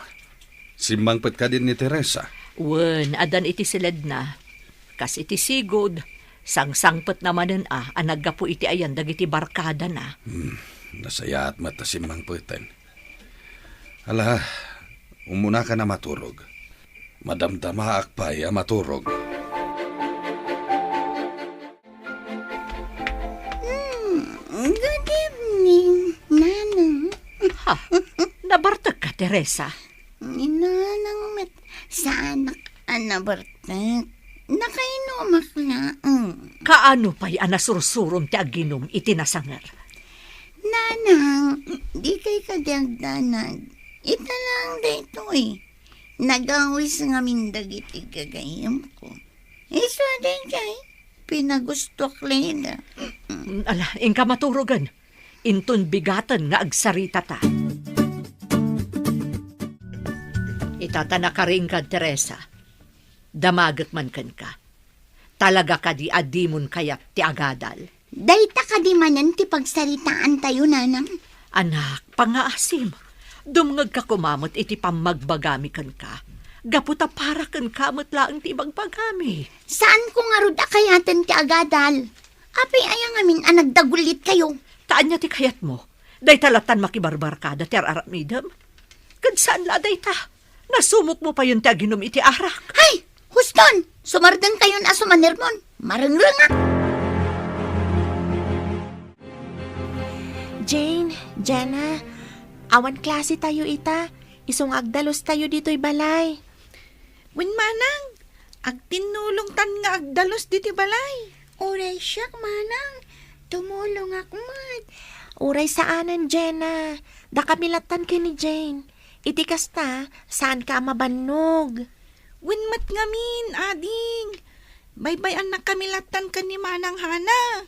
simmangpet kadin ni Teresa? Wen, addan iti siledna. Kas iti sigud, sangsangpetna manen a, a naggapu iti ayan dagiti barkadana. Hmm, nasayaat met ta simmangpeten. Ala, umunakan a maturog. Madamdamaak pay a maturog. Hmm, good evening, Nanang. Ha? Nabartekka, Teresa? Ni Nanang met saanak a nabartek. Nakainumak laeng. Kaano pay a nasursurom ti aginum iti nasanger? Nanang, dikay kadi agdanag. Ita laeng daytoy. Nagawis ngamin dagiti gagayyemko. Isu daydiay, pinagustoak laeng. Mm, ala, inka maturogen. Inton bigaten nga agsaritata. Ita ta nakaringkad, Teresa. Damaget man kenka. Talaga kadi a dimon kayat ti agadal? Dayta kadi manen ti pagsaritaantayo, Nanang? Anak, pangngaasim. Dumngegka koma met iti pammagbagami kenka. Gapu ta para kenka met laeng ti ibagbagami. Saanko ngarud a kayaten ti agadal. Apay aya ngamin a nagdagulitkayo? Ta ania ti kayatmo? Dayta lattan makibarbarkada ti ar-aramidem? Ket saan la a dayta. Nasumokmo payen ti aginum iti arak. Ay! Huston! Sumardengkayon a sumanermon. Marengrengak! Jane, Jenna, awan klasetayo ita. Isu nga agdalustayo ditoy balay. Wen, Manang, agtinnulongtan nga agdalus ditoy balay. Uray siak, Manang, tumulongak met. Uray saanen, Jenna. Dakami lattan ken ni Jane. Iti kasta, saanka a mabannog. Wen met ngamin, ading. Baybay-annakami lattan ken ni Manang Hana.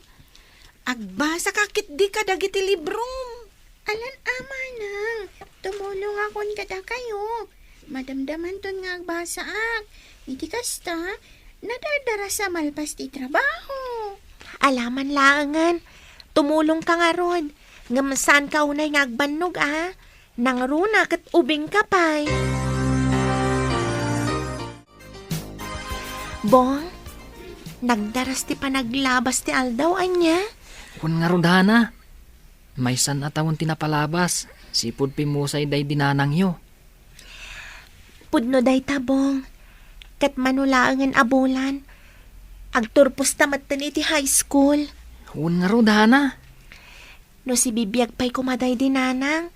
Agbasaka ketdi kadagiti librom. Alan a, Manang, tumulongakon kadakayo. Madamdamanton nga agbasaak. Iti kasta, nadadarasa malpas ti trabaho. Alaman laengen, tumulongka ngarud. Ngem saanka unay nga agbannog, a? Nangruna ket ubingka pay. Bong, nagdaras ti panaglabas ti aldaw, ania? Wen ngarud, Hana. Maysan a tawen ti napalabas, sipud pimmusay daydi nanangyo. Pudno dayta, Bong. Ket mano laengen a bulan, agturposta metten iti high school. Wen ngarud, Hana. No sibibiag pay koma daydi nanang,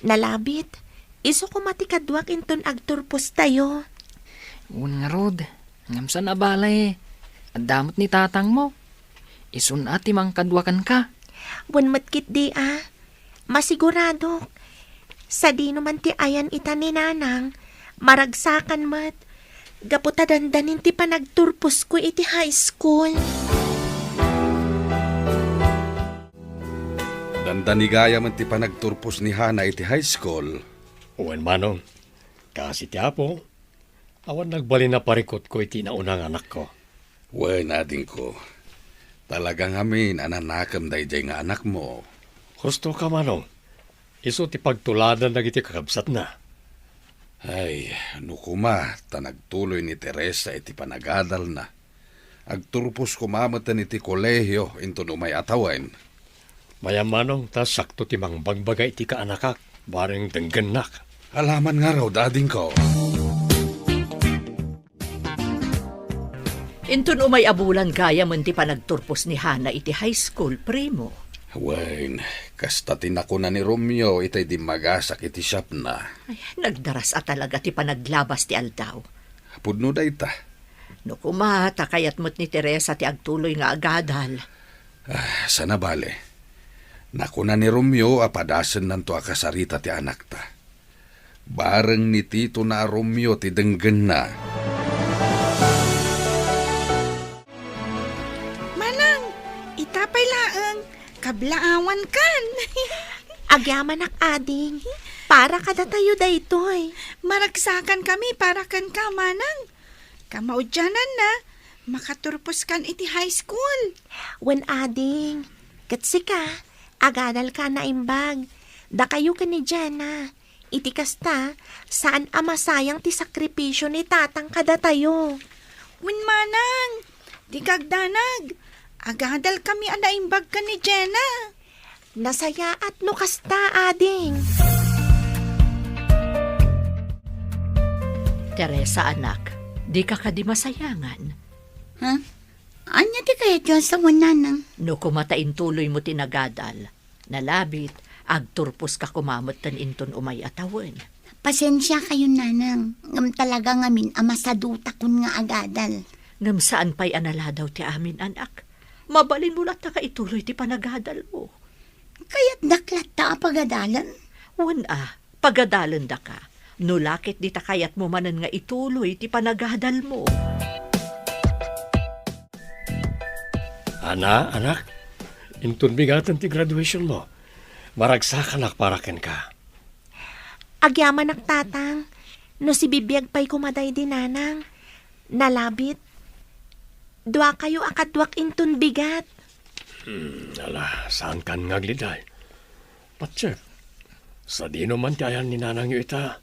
nalabit, isu koma ti kaduak inton agturpostayo. Wen ngarud, ngem saan a bale, adda met ni tatangmo. Isun a ti mangkadua kenka. Wen met ketdi a, masiguradok. Sadino man ti ayan ita ni nanang, maragsakan met. Gapu ta dandanin ti panagturposko iti high school. Dandani gayam ti panagturpos ni Hana iti high school. Wen, Manong, kaasi ti Apo, awan nagbalin a parikutko iti nauna nga anakko. Wen, adingko, talaga ngamin a nanakem daydiay nga anakmo. Husto ka, Manong. Isu ti pagtuladan dagiti kakabsatna. Ay, no koma ta nagtuloy ni Teresa iti panagadalna, agturpos koma metten iti kolehio inton umay a tawen. Mayammanong ta sakto ti mangbagbaga iti kaanakak. Bareng denggennak. Alaman ngarud, adingko. Inton umay a bulan gayamen ti panagturpos ni Hana iti high school, primo. Wen, kasta ti nakuna ni Romeo itay dimmagasak iti shopna. Ay, nagdaras a talaga ti panaglabas ti aldaw. Pudno dayta. No kuma, ta kayat met ni Teresa ti agtuloy nga agadal. Ah, sana bale. Nakuna ni Romeo a padasennanto a kasarita ti anakta. Bareng ni Tito na a Romeo ti denggenna. Manang, ita pay laeng, kablaawankan. Agyamanak, ading. Para kadatayo daytoy. Maragsakan kami para kenka, Manang. Kamaudiananna, makaturposkan iti high school. Wen, ading. Ket sika, agadalka a naimbag. Dakayo ken ni Jenna. Iti kasta, saan a masayang ti sakripisio ni Tatang kadatayo. Wen, Manang, dika agdanag. Agadalkami a naimbag ken ni Jenna. Nasayaat no kasta, ading. Teresa, anak, dika kadi masayangan? Ha? Ania ti kayatyo a sawen, Nanang? No kuma ta intuloymo ti nagadal, nalabit, agturposka kuma metten inton umay a tawen. Pasensiakayon, Nanang, ngem talaga ngamin a masadutakon nga agadal. Ngem saan pay a naladaw ti amin, anak. Mabalinmo latta nga ituloy ti panagadalmo. Kayatdak latta a pagadalen? Wen a, pagadalendaka. No la ket dita kayatmo manen nga ituloy ti panagadalmo. Ana, anak, inton bigaten ti graduationmo, maragsakanak para kenka. Agyamanak, Tatang, no sibibiag pay koma daydi Nanang, nalabit. Duakayo a kaduak inton bigat. Hmm, ala, saankan nga agliday. Patiek, sadino man ti ayan ni Nanangyo ita,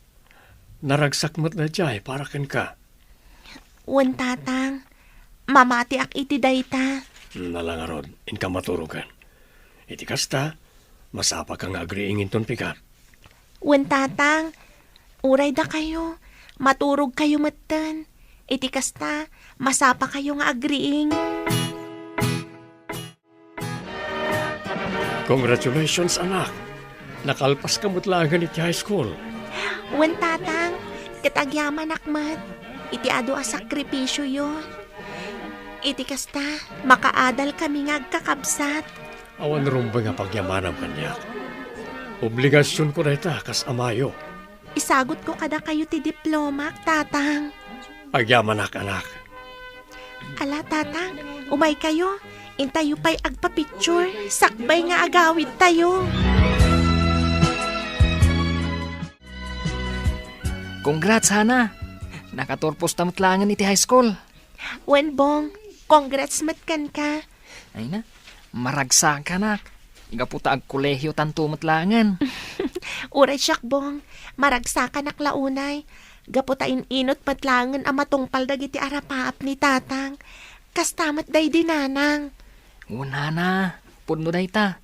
naragsak met daydiay para kenka. Wen, Tatang, mamatiak iti dayta. Hmm, ala ngarud, inka maturogen. Iti kasta, masapaka nga agriing inton pigat. Wen, Tatang, uray dakayo, maturogkayo metten. Iti kasta, masapakayo nga agriing. Congratulations, anak! Nakalpaska met laengen iti high school. Wen, Tatang, ket agyamanak met iti adu a sakripisioyo. Iti kasta, makaadalkami nga agkakabsat. Awan rumbeng a pagyamanam kaniak. Obligasionko dayta kas amayo. Isagutko kadakayo ti diplomak, Tatang. Agyamanak, anak. Ala, Tatang, umaykayo. Intayo pay agpa-picture. Sakbay nga agawidtayo. Congrats, Hana! Nakaturposta met laengen iti high school. Wen, Bong, congrats met kenka. Ay na, maragsakanak. Gapu ta agkolehiyotanto met laengen. Uray siak, Bong, maragsakanak la unay. Gapu ta in-inut met laengen a matungpal dagiti arapaap ni Tatang. Kasta met daydi Nanang. Wen, Hana, pudno dayta.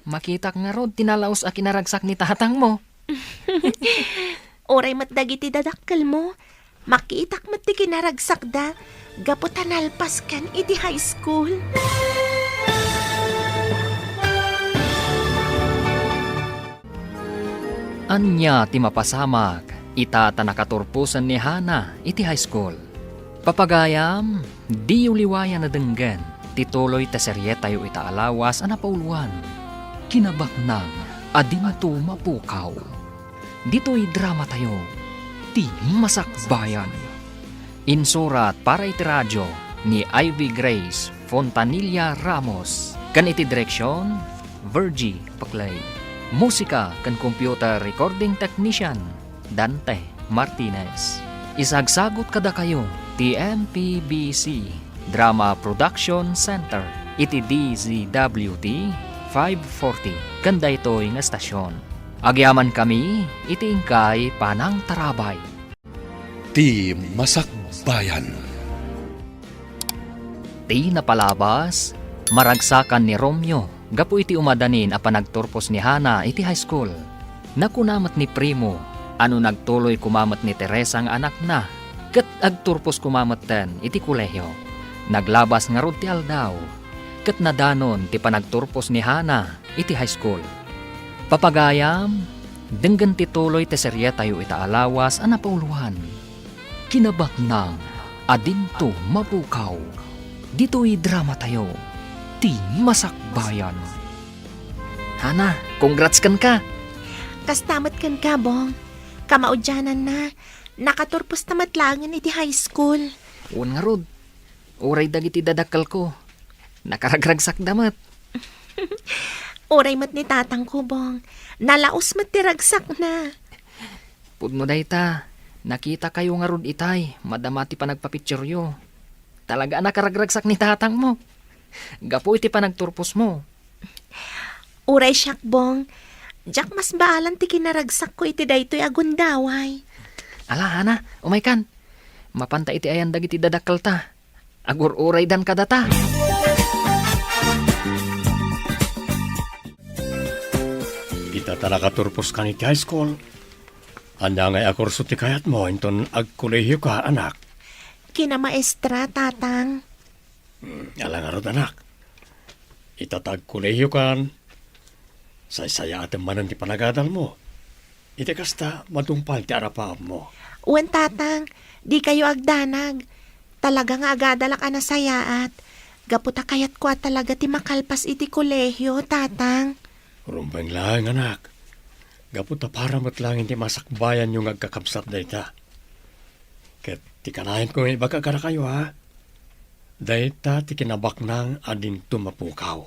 Makitak ngarud ti nalaus a kinaragsak ni tatangmo. Uray met dagiti dadakkelmo, makitak met ti kinaragsakda gapu ta nalpaskan iti high school. Ania ti mapasamak ita ta nakaturposen ni Hana iti high school? Papagayam, diyo liwayan a denggen ti tuloy ta serietayo ita a lawas a napauluan, Kinabaknang a Dinto Mapukaw. Ditoy dramatayo, Ti Masakbayan. Insurat para iti radio ni Ivy Grace Fontanilla Ramos, ken iti direksion, Virgie Paclay. Musika ken computer recording technician, Dante Martinez. Isagsagut kadakayo ti M P B C Drama Production Center iti D Z W T five forty ken daytoy nga estasion. Agyamankami iti inkay panangtarabay. Ti Masakbayan. Ti napalabas, maragsakan ni Romeo gapu iti umadanin a panagturpos ni Hana iti high school. Nakuna met ni Primo a no nagtuloy koma met ni Teresa nga anakna, ket agturpos koma metten iti kolehio. Naglabas ngarud ti aldaw, ket nadanon ti panagturpos ni Hana iti high school. Papagayam, denggen ti tuloy ti serietayo ita a lawas a napauluan. Kinabaknang a dinto mapukaw. Ditoy dramatayo, ti Masakbayan. Hana, congrats kenka! Kasta met kenka, Bong. Kamaudiananna, nakaturpos ta met laengen iti high school. Wen ngarud, uray dagiti dadakkelko, nakaragragsakda met. Uray met ni tatangko, Bong. Nalaos met ti ragsakna. Pudno dayta, nakitakayo ngarud itay, madama ti panagpapicturyo. Talaga a nakaragragsak ni tatangmo. Gapu iti panagturposmo. Uray siak, Bong. Diak masbaalan ti kinaragsakko iti daytoy a gundaway. Ala, Hana, umaykan. Mapanta iti ayan dagiti dadakkelta. Agur-uraydan kadata. Ita ta nakaturpos kan iti high school, ania ngay a kurso ti kayatmo inton agkolehioka, anak? Kinamaestra, Tatang. Hmm, ala ngarud, anak. Ita ta agkolehiokan, saysayaatem manen ti panagadalmo. Iti kasta, madungpal ti arapaapmo. Wen, Tatang, dikayo agdanag. Talaga nga agadalak a nasayaat. Gapu ta kayatko a talaga ti makalpas iti kolehio, Tatang. Rumbeng laeng, anak. Gapu ta para met laeng iti masakbayanyo nga agkakabsat dayta. Ket ti kanayanko nga ibaga kadakayo, ha? Dayta ti kinabaknang a dinto mapukaw.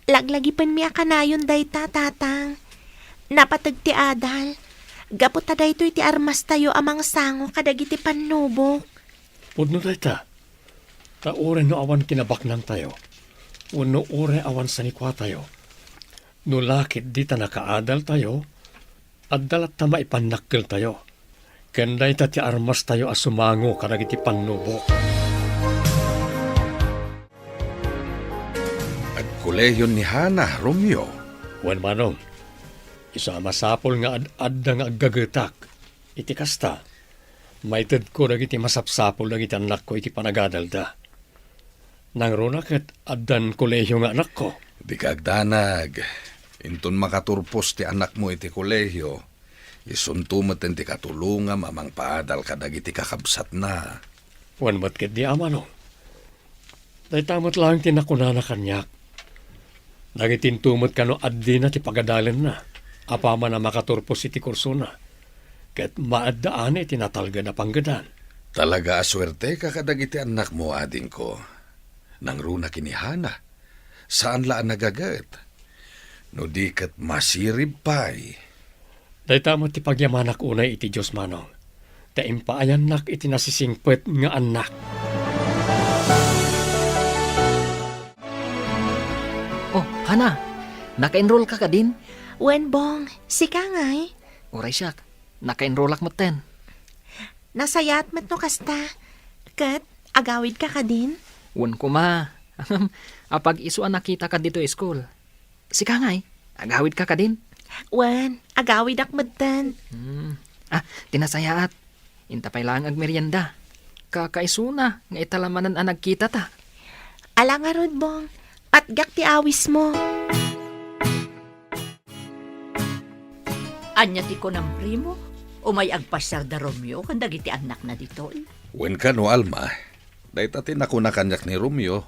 Laglagipenmi a kanayon dayta, Tatang. Napateg ti adal. Gapu ta daytoy ti armastayo a mangsango kadagiti pannubok. Pudno dayta. Ta uray no awan kinabaknangtayo, wenno uray awan sanikuatayo, no la ket dita nakaadaltayo, adda latta maipannakkeltayo. Ken dayta ti armastayo a sumango kadagiti pannubok. Agkolehion ni Hana, Romeo. Wen, Manong, isu a masapul nga ad-adda nga aggagetak. Iti kasta, maitedko dagiti masapsapul dagiti annakko iti panagadalda. Nangruna ket addan kolehio nga anakko. Dika agdanag. Inton makaturpos ti anakmo iti kolehio, isunto met ti katulongam a mangpaadal kadagiti kakabsatna. Wen met ketdi, Manong. Dayta met laeng ti nakunana kaniak. Dagiti into met kano addina ti pagadalenna, apaman a makaturpos iti kursona, ket maaddaana iti natalged a panggedan. Talaga a suerteka kadagiti annakmo, adingko. Nangruna ken ni Hana, saan la a nagaget. No di ket masirib pay. Dayta met ti pagyamanak unay iti Dios, Manong, ta impaayannak iti nasisingpet nga annak. Oh, Hana, naka-enroll ka kadin? Wen, Bong, sika ngay? Uray siak, naka-enrollak metten. Nasayaat met no kasta. Ket, agawid ka kadin? Wen koma. Apag isu a nakitaka ditoy school. Sika ngay, agawid ka kadin? Wen, agawidak metten. Hmm. Ah, ti nasayaat. Inta pay laeng agmerienda. Kakaisuna nga ita la manen a nagkitata. Ala ngarud, Bong. Patgak ti awismo. Ania ti kunam, Primo? Umay agpasiar da Romeo ken dagiti annakna ditoy? Wen kano, Alma. Dayta ti nakuna kaniak ni Romeo.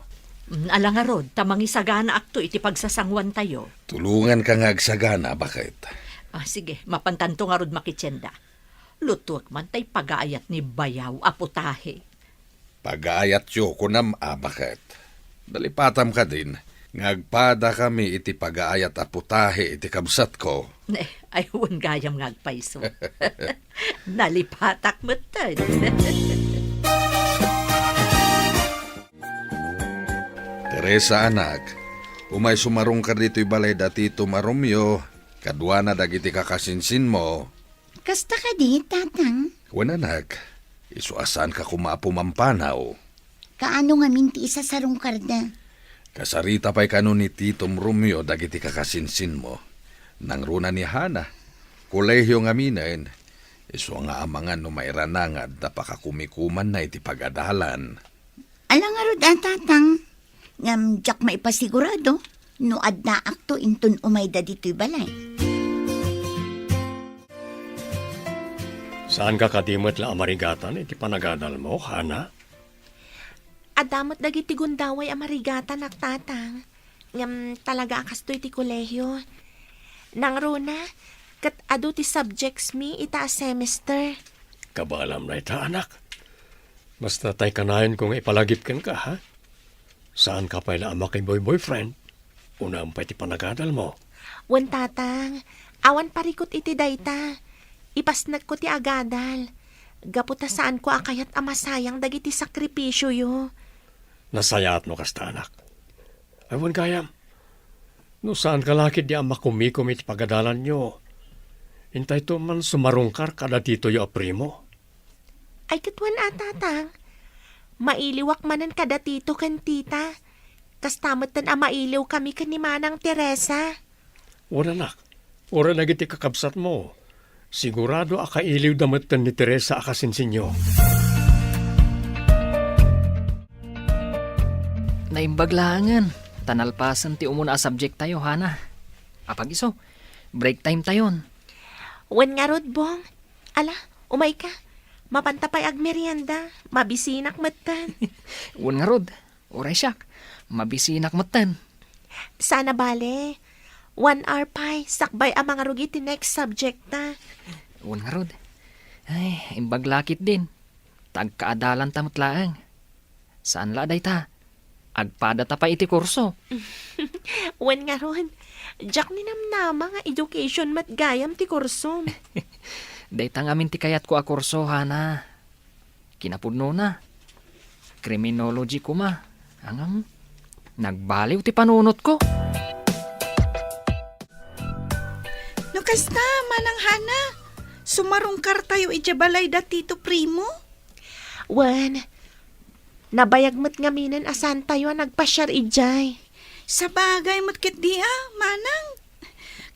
Mm, ala ngarud, ta mangisaganaakto iti pagsasanguantayo. Tulonganka nga agsagana, baket. Ah, sige, mapantanto ngarud makitienda. Lutuek man tay pagaayat ni Bayaw a putahe. Pagaayatyo, kunam a, baket. Nalipatam kadin nga agpadakami iti pagaayat a putahe iti kabsatko. Eh, ay, wen gayam nga agpayso. Nalipatak metten. Teresa, anak, umay sumarungkar ditoy balay da titom a Romeo, kaduana dagiti kakasinsinmo. Kasta kadi, Tatang? Wen, anak, isu a saanka koma a pumampanaw. Kaano ngamin ti isasarungkarda? Kasarita pay kano ni titom Romeo dagiti kakasinsinmo. Nangruna ni Hana, Kolehiyo ngaminen, isu nga amangan no mairana nga adda pakakumikumanna iti pagadalan. Ala ngarud a, Tatang, ngem diak maipasigurado no addaakto inton umayda ditoy balay. Saanka kadi met la a marigatan iti panagadalmo, Hana? Adda met dagiti gundaway a marigatanak, Tatang. Ngem talaga a kastoy ti kolehiyo. Nangruna, ket adu ti subjects mi ita a semester. Kabaelam dayta, anak. Basta tay kanayonko nga ipalagip kenka, ha? Saanka pay la a makiboy-boyfriend? Unaem pay ti panagadalmo. Wen, Tatang, awan parikut iti dayta. Ipasnekko ti agadal. Gapu ta saanko a kayat a masayang dagiti sakripisioyo. Nasayaat no kasta, anak. Ay, wen gayam, no saanka la ketdi a makumikom iti pagadalanyo, intayto man sumarungkar kada titoyo a primo. Ay, ket wen a, Tatang. Mailiwak manen kada tito ken tita. Kasta metten a mailiwkami ken ni Manang Teresa. Wen, anak, uray dagiti kakabsatmo, sigurado a kailiwda metten ni Teresa a kasinsinyo. Naimbag laengen, ta nalpasen ti umuna a subject tayo, Hana. Apag isu, break time tayon. Wen ngarud, Bong. Ala, umayka. Mapanta pay agmerienda. Mabisinak metten. Wen ngarud, uray siak. Mabisinak metten. Saan a bale. One hour pay, sakbay a mangrugit ti next subject ta. Wen ngarud. Ay, imbag la ketdin. Ta agkaadalanta met laeng. Saan la a dayta. Agpadata pay iti kurso. Wen ngarud, diak ninamnama nga education met gayam ti kursom. Dayta ngamin ti kayatko a kurso, Hana. Kinapudnona, criminology koma. Ngem, nagbaliw ti panunotko. No kasta, Manang Hana, sumarungkar tayo idiay balay da Tito Primo? Wen, nabayag met ngaminen a saan tayo a nagpasiar idiay. Sabagay met ketdi a, Manang.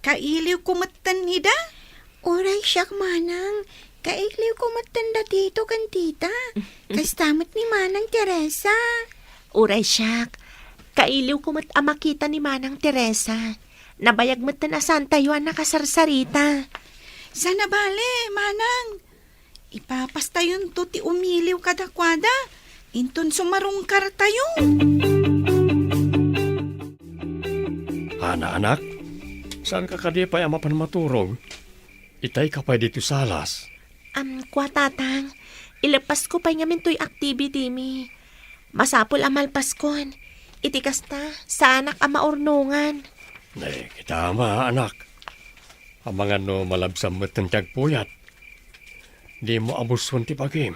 Kailiwko metten ida. Uray siak, Manang. Kailiwko metten da Tito ken Tita. Kasta met ni Manang Teresa. Uray siak. Kailiwko met a makita ni Manang Teresa. Nabayag metten a saan tayo a nakasarsarita. Saan a bale, Manang. Ipapastayonto ti umiliw kadakuada, inton sumarungkar tayo. Hana, anak, saanka kadi pay a mapan maturog? Itayka pay ditoy salas. Am, kua, Tatang, ileppasko pay ngamin toy activity mi. Masapul a malpaskon. Iti kasta, saanak a maurnongan. Ne, kita ama, anak. Amangan no malabsam metten ti agpuyat. Dimo abuson ti bagim.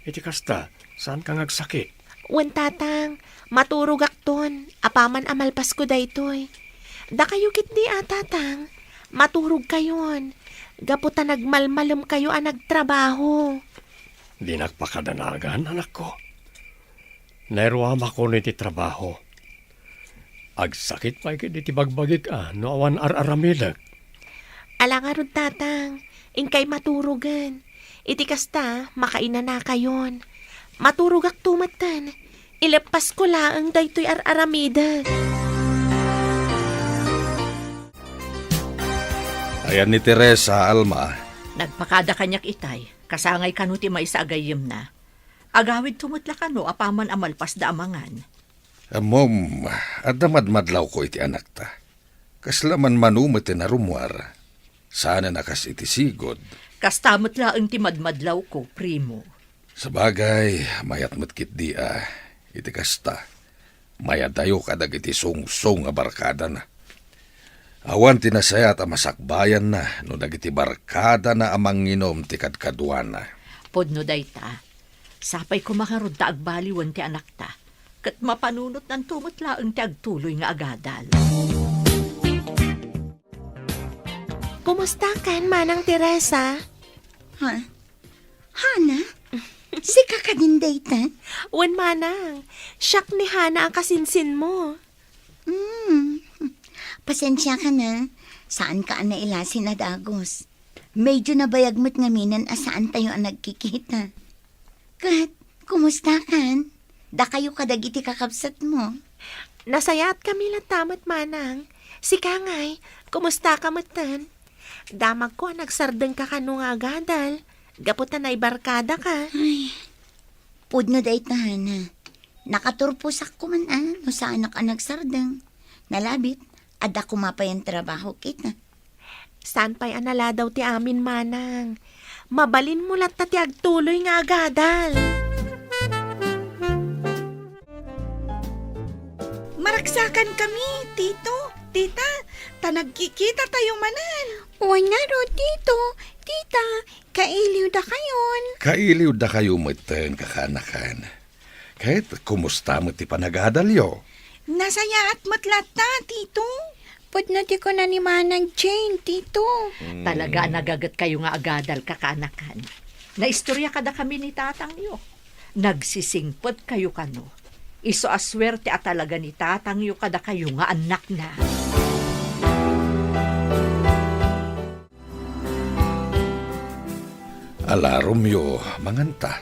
Iti kasta, saanka nga agsakit? Wen, Tatang, maturogakton, apaman a malpasko daytoy. Dakayo ketdi a, Tatang, maturogkayon, gapu ta nagmalmalemkayo a nagtrabaho. Dinak pakadanagan, anakko. Nairuamakon iti trabaho. Agsakit pay ketdi ti bagbagik a no awan ar-aramidek. Ala ngarud, Tatang, inkay maturogen. Iti kasta, makainanakayon. Maturogakto metten. Ileppasko laeng daytoy ar-aramidek. Ayan ni Teresa, Alma. Nagpakada kaniak itay, kasangay kano ti maysa a gayyemna. Agawidto met la kano apaman a malpasda a mangan. Ammom, adda madmadlawko iti anakta. Kasla manmano met ti narummuar. Saanen a kas iti sigud. Kasta met laeng ti madmadlawko, Primo. Sabagay, mayat met ketdi a, iti kasta. Mayadayo kadagiti sungsong a barkadana. Awan ti nasayaat a masakbayanna no dagiti barkadana a manginum ti kadkaduana. Pudno dayta. Sapay koma ngarud ta agbaliwen ti anakta, ket mapanunotnanto met laeng ti agtuloy nga agadal. Kumustakan, Manang Teresa? Ha? Hana? Sika kadin dayta? Wen, Manang. Siak ni Hana a kasinsinmo. Hmm. Pasensiakan a. Saanka a nailasin a dagus. Medyo nabayag met ngaminen a saantayo a nagkikita. Ket, kumustakan? Dakayo kadagiti kakabsatmo? Nasayatkami latta met, manang. Sika ngay, kumustaka metten? Damagko a nagsardengka kano nga agadal, gapu ta naibarkadaka. Ay, pudno dayta, Hana. Nakaturposak koma a no saanak a nagsardeng. Nalabit, adda koma pay a trabaho kita. Saan pay a naladaw ti amin, manang. Mabalinmo latta ti agtuloy nga agadal. Maragsakankami, Tito, Tita, ta nagkikitatayo manen. Wen ngarud, Tito, Tita, kailiwdakayon. Kailiwdakayo metten, kakaanakan. Ket kumusta met ti panagadalyo? Nasayaat met latta, Tito. Pudno ti kuna ni Manang Jane, Tito. Hmm. Talaga a nagagetkayo nga agadal, kakaanakan. Naistorya kadakami ni tatangyo. Nagsisingpetkayo kano. Isu a suerte a talaga ni tatangyo kadakayo nga annakna. Ala, Romeo, manganta.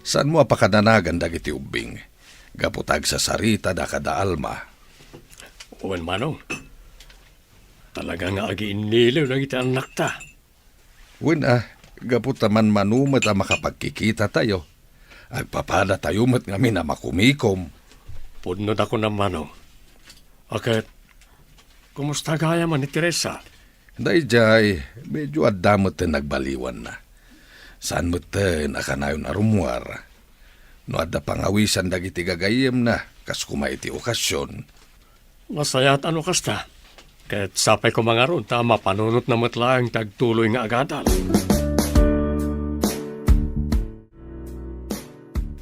Saanmo a pakananagan dagiti ubbing? Gapu ta agsasaritada kada Alma. Wen, manong. Talaga nga agiinniliw dagiti annakta. Wen a, gapu ta manmano met a makapagkikitatayo. Agpapadatayo met ngamin a makumikom. Pudno da kunam, manong. A ket, kumusta gayam ni Teresa? Daydiay, medyo adda metten nagbaliwanna. Saan metten a kanayon a rummuar. No adda pangawisan dagiti gagayyemna, kas koma iti okasion. Nasayaat a no kasta. Ket sapay koma ngarud ta mapanunotna met laeng ti agtuloy nga agadal.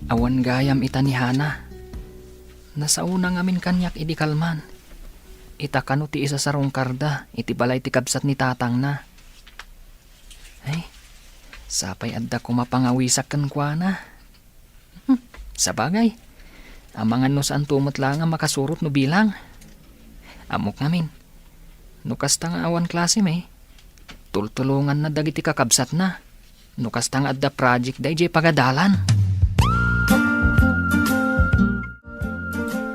Awan gayam ita ni Hana. Nasaona ngamin kaniak idi kalman. Ita kano ti isasarungkarda iti balay ti kabsat ni tatangna. Ay, sapay adda koma pangawisak kenkuana. Hmm, sabagay. Amangan no saanto met laeng a makasurot no bilang. Ammok ngamin. No kasta nga awan klasem, tultulonganna dagiti kakabsatna. No kasta nga adda project daydiay pagadalan.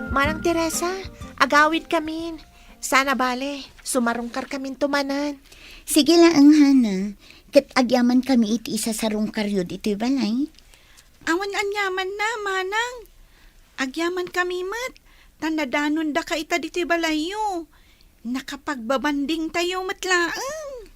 Manang Teresa, agawidkamin. Saan a bale, sumarungkarkaminto manen. Sige laeng, Hana. Ket agyamankami iti isasarungkaryo ditoy balay. Awan aniamanna, manang. Agyamankami met, ta nadanondaka ita ditoy balayyo. Nakapagbabandingtayo met laeng.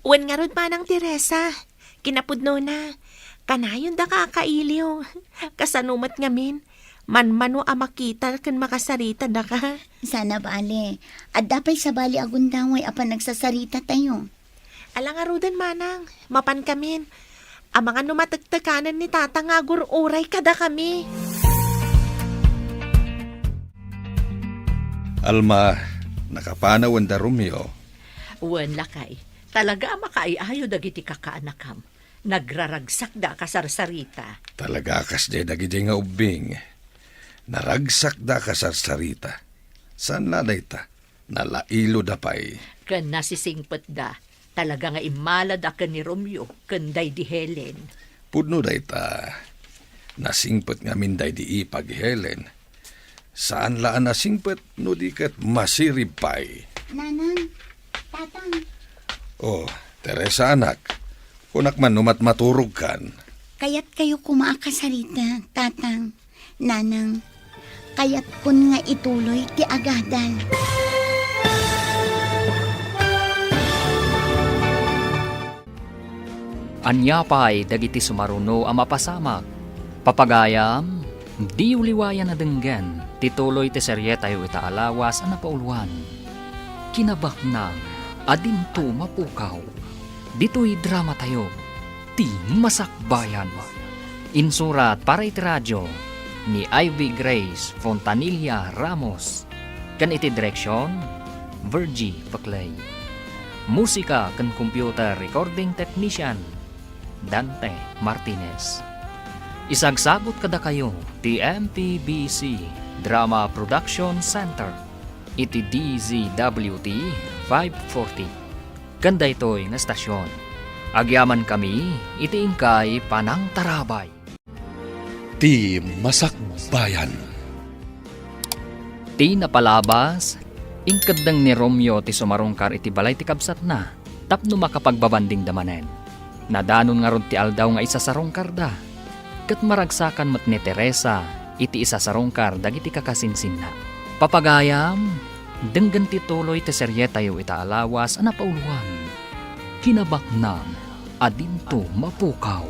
Wen ngarud, Manang Teresa, kinapudnona, kanayondaka a kailiw. Kasano met ngamin, manmano a makita ken makasaritada ka. Saan a bale, adda pay sabali a gundaway a panagsasaritatayo. Ala ngaruden, manang, mapankamin. Amangan no matektekanen ni tata nga agur-uray kadakami. Alma, nakapanaw wen da Romeo? Wen, lakay. Talaga a makaiayo dagiti kakaanakam. Nagraragsakda a kasarsarita. Talaga a kasdiay dagidiay nga ubbing. Naragsakda a kasarsarita. Saan la dayta? Nalailoda pay. Ken nasisingpetda. Talaga nga immalad a ken ni Romeo ken daydi Helen. Pudno dayta. Nasingpet ngamin daydi ipag Helen. Saan la a nasingpet no di ket masirib pay. Nanang, Tatang. Oh, Teresa, anak. Kunak man no matmaturogkan. Kayatkayo koma a kasarita, Tatang. Nanang, kayatkon nga ituloy ti agadal. Ania pay dagiti sumaruno a mapasamak? Papagayam, diyo liwayan a denggen ti tuloy ti serietayo ita a lawas a napauluan. Kinabaknang a dinto mapukaw. Ditoy dramatayo, ti Masakbayan. Insurat para iti radio ni Ivy Grace Fontanilla Ramos, ken iti direksion, Virgie Paclay. Musika ken computer recording technician, Dante Martinez. Isagsagut kadakayo ti M P B C Drama Production Center iti D Z W T five forty. Ken daytoy nga estasion, Agyamankami iti inkay panangtarabay. Ti Masakbayan. Ti napalabas, inkeddeng ni Romeo ti sumarungkar iti balay ti kabsatna tapno makapagbabandingda manen. Nadanon ngarud ti aldaw nga isasarungkarda, ket maragsakan met ni Teresa iti isasarungkar dagiti kakasinsinna. Papagayam, denggen ti tuloy ti serietayo ita a lawas a napauloan, Kinabaknang a Dinto Mapukaw.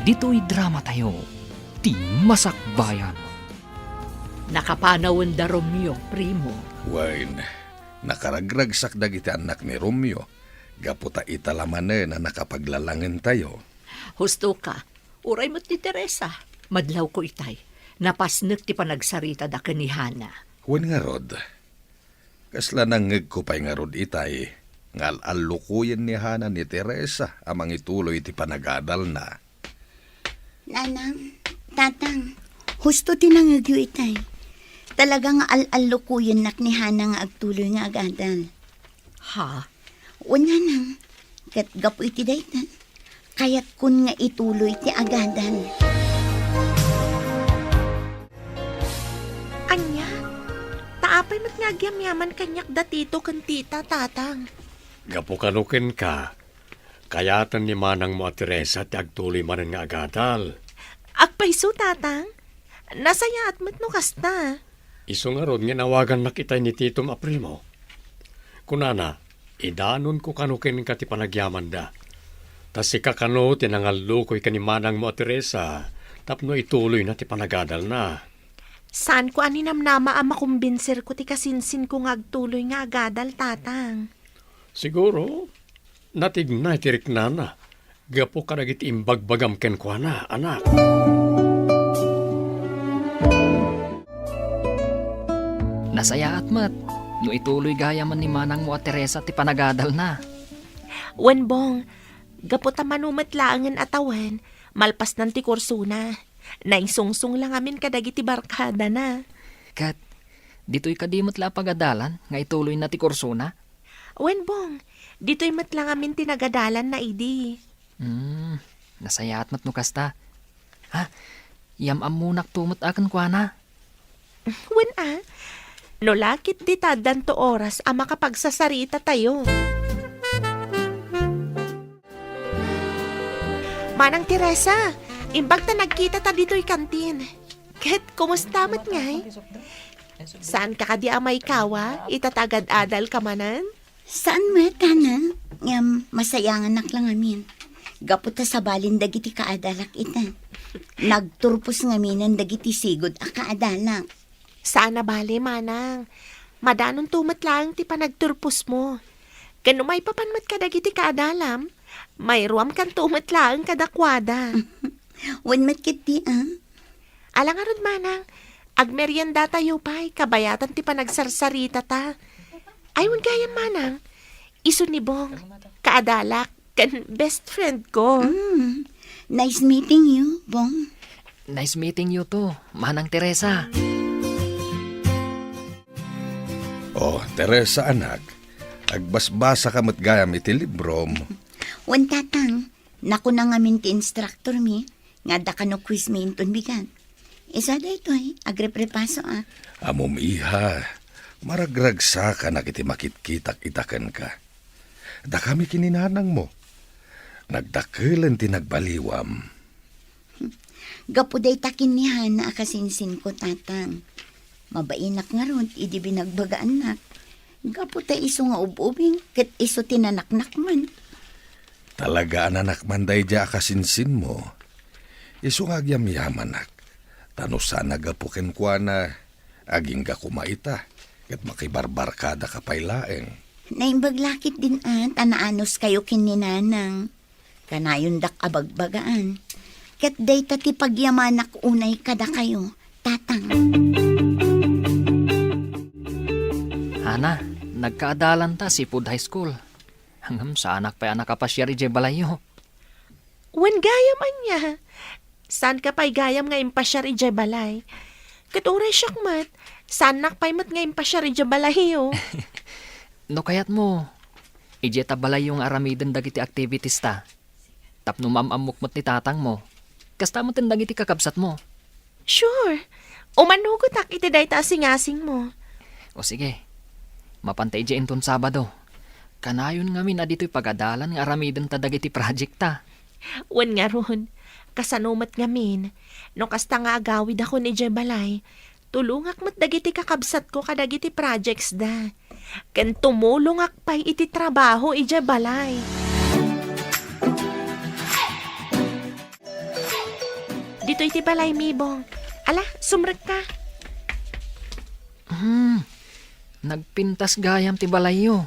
Ditoy dramatayo, Ti Masakbayan. Nakapanawenda Romeo, primo. Wen, nakaragragsak dagiti annak ni Romeo, gapu ta ita la manen a nakapaglalangentayo. Husto ka, uray met ni Teresa, madlawko itay. Napasnek ti panagsaritada ken ni Hana. Wen ngarud, kasla nangngegko pay ngarud itay nga al-allukoyen ni Hana ni Teresa a mangituloy iti panagadalna. Nanang, Tatang, husto ti nangngegyo itay. Talaga nga al-allukoyennak ni Hana nga agtuloy nga agadal. Ha? Wen, Nanang, ket gapu iti dayta, kayatkon nga ituloy ti agadal. Ania? Ta apay met nga agyamyaman kaniak da Tito ken Tita, Tatang? Gapu kano kenka, kayaten ni manangmo a Teresa ti agtuloy manen nga agadal. Agpayso, Tatang? Nasayaat met no kasta. Isu ngarud nga inawagannak itay ni titom a primo. Kunana, idanonko kano kenka ti panagyamanda. Ta sika kano ti nangallukoy ken ni manangmo a Teresa tapno ituloyna ti panagadalna. Saanko a ninamnama a makumbinserko ti kasinsinko nga agtuloy nga agadal, Tatang. Siguro, natignay ti riknana gapu kadagiti imbagbagam kenkuana, anak. Nasayaat met no ituloy gayamen ni manangmo a Teresa ti panagadalna. Wen, Bong, gapu ta mano met laengen a tawen, malpasnan ti kursona. Naisungsong la ngamin kadagiti barkadana. Ket, ditoy kadi met la a pagadalan nga ituloyna ti kursona? Wen, Bong, ditoy met la ngamin ti nagadalanna idi. Hmm, nasayaat met no kasta. Ha? Yam-ammonakto met a kenkuana. Wen a, no la ketdi ta addanto oras a makapagsasaritatayo. Manang Teresa, imbag ta nagkitata ditoy kantin. Ket kumusta met ngay? Saanka kadi a maikawa ita ta agad-adalka manen? Saan met, Hana. Ngem masayanganak la ngamin. Gapu ta sabalen dagiti kaadalak ita. Nagturpos ngaminen dagiti sigud a kaadalak. Saan a bale, manang. Madanonto met laeng ti panagturposmo. Ken no maipapan met kadagiti kaadalam, mairuamkanto met laeng kadakuada. Wen met ketdi, a? Ala ngarud, manang, agmeriendatayo pay kabayatan ti panagsarsarita ta. Ay, wen gayam, manang, isu ni Bong, kaadalak, ken best friend ko. Mm. Nice meeting you, Bong. Nice meeting you too, Manang Teresa. Oh, Teresa, anak, agbasbasa ka met gayam iti librom. Wen, Tatang, nakuna ngamin ti instructor mi, nga adda kano quiz mi inton bigat. Isu daytoy, agreprepasoak. Ammom, iha, maragragsakanak iti makitkitak ita kenka. Dakami ken ni nanangmo. Nagdakelen ti nagbaliwam. Gapu dayta ken ni Hana a kasinsinko, Tatang. Mabainak ngarud idi binagbagaannak. Gapu ta isu nga ub-ubing ket isu ti nanaknakman. Talaga a nanakman daydiay a kasinsinmo. Isu nga agyamyamanak, ta no saan a gapu kenkuana, agingga koma ita, ket makibarbarkadaka pay laeng. Naimbag la ketdin a ta naanuskayo ken ni Nanang. Kanayondak a bagbagaan. Ket dayta ti pagyamanak unay kadakayo, Tatang. Hana, nagkaadalanta sipud high school. Ngem saanak pay a nakapasiar idiay balayyo. Wen gayam ania? Saanka pay gayam nga impasiar idiay balay? Ket uray siak met, saannak pay met nga impasiar idiay balayyo. No kayatmo, Idiay ta balayyo nga aramiden dagiti activities ta. Tapno maam-ammok met ni tatangmo. Kasta met dagiti kakabsatmo. Sure. Umanugotak iti dayta a singasingmo. O sige. Mapanta idiay inton Sabado. Kanayon ngamin a ditoy pagadalan nga aramiden ta dagiti project ta. Wen ngarud, kasano met ngamin, no kasta nga agawidakon idiay balay, tulongak met dagiti kakabsatko kadagiti projects da. Ken tumulongak pay iti trabaho idiay balay. Ditoy ti balay, Mibong. Ala, sumrekka. Hmm, nagpintas gayam ti balayyo.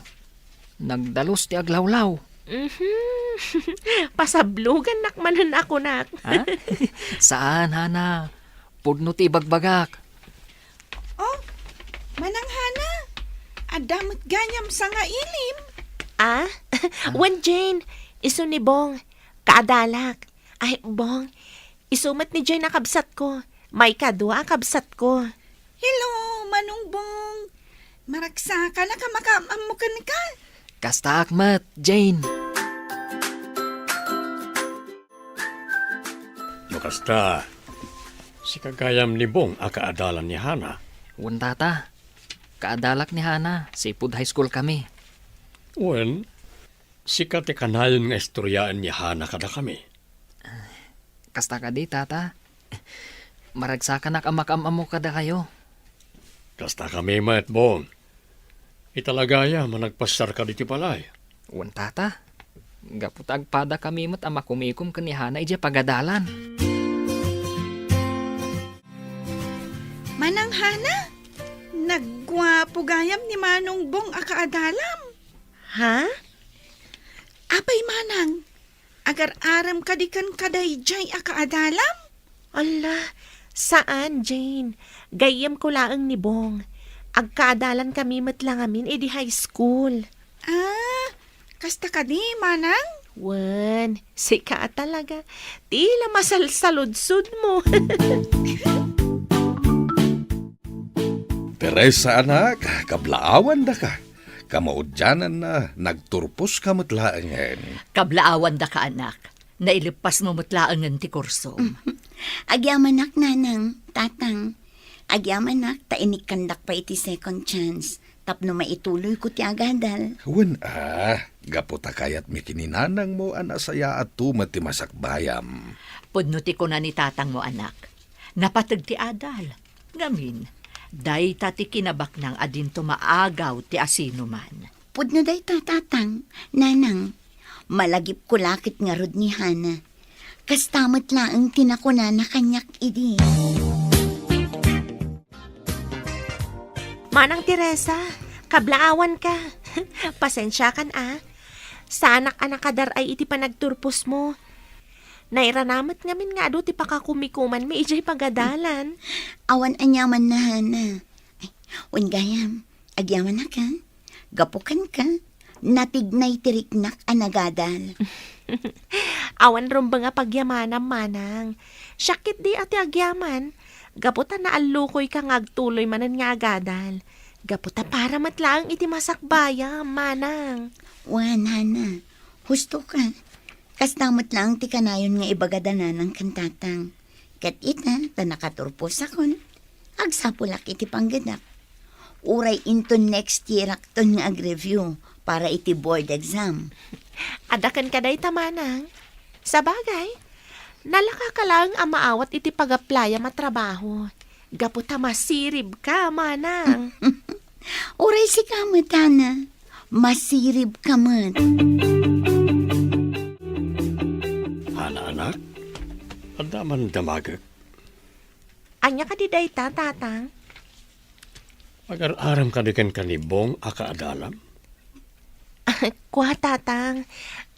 Nagdalus ti aglawlaw. Mhm. Pasablogannak manen a kunak. Ha? Saan, Hana. Pudno ti ibagbagak. Oh, Manang Hana, adda met gayam sangailim. Ah? Ah? Wen, Jane, isu ni Bong. Kaadalak. Ay, Bong, isu met ni Jane a kabsatko. Maikadua a kabsatko. Hello, Manong Bong. Maragsakanak a makaam-ammo kenka. Kastaak met, Jane. No kasta, sika gayam ni Bong a kaadalan ni Hana? Wen, Tata. Kaadalak ni Hana, sipud high school kami. Wen, sika ti kanayon nga istoryaen ni Hana kadakami. Kasta kadi, Tata. Maragsakanak a makaam-ammo kadakayo. Kasta kami met, Bong. Italagayam a nagpasyarka ditoy balay. Wen, Tata. Gapu ta agpadakami met a makumikom ken ni Hana idiay pagadalan. Manang Hana, nagguapo gayam ni Manong Bong a kaadalam. Ha? Apay, Manang, agar-arem kadi kenka daydiay a kaadalam? Ala, saan, Jane. Gayyemko laeng ni Bong. Agkaadalan kami met la ngamin idi high school. Ah, kasta kadi, Manang? Wen, sika a talaga. Ti la masalsaludsodmo. Teresa, anak, kablaawandaka. Kamaudiananna, nagturposka met laengen. Kablaawandaka, anak. Naileppasmo met laengen ti kursom. Agyamanak, Nanang, Tatang. Agyamanak ta inikkandak pay iti second chance tapno maituloyko ti agadal. Wen a, gapu ta kayatmi ken ni nanangmo a nasayaat met ti masakbayam. Pudno ti kuna ni tatangmo, anak. Napateg ti adal. Ngamin, dayta ti kinabaknang a dinto maagaw ti asinoman. Pudno dayta, Tatang, Nanang. Malagipko la ket ngarud ni Hana. Kasta met laeng ti nakunana kaniak idi. Manang Teresa, kablaawanka. Pasensiakan a. Saanak a nakadar-ay iti panagturposmo. Nairana met ngamin nga adu ti pakakumikumanmi idiay pagadalan. Awan aniamanna, Hana. Ay, wen gayam, agyamanak a. Gapu kenka, natignay ti riknak a nagadal. Awan rumbeng a pagyamanam, Manang. Siak ketdi a ti agyaman, gapu ta naallukoyka nga agtuloy manen nga agadal. Gapu ta para met laeng iti masakbayam, Manang. Wen, Hana, hustoka. Kasta met laeng ti kanayon nga ibagada Nanang ken Tatang. Ket ita, ta nakaturposakon, agsapulak iti panggedak. Uray inton next year-akton nga ag-review para iti board exam. Adda kenka dayta, Manang. Sabagay, nalakaka laeng a maawat iti pag-applyam a trabaho. Gapu ta masiribka, Manang. Uray sika met, Hana. Masiribka met. Hana, anak, adda man damagek. Ania kadi dayta, Tatang? Agar-arem kadi kenka ni Bong a kaadalam? Kua, Tatang.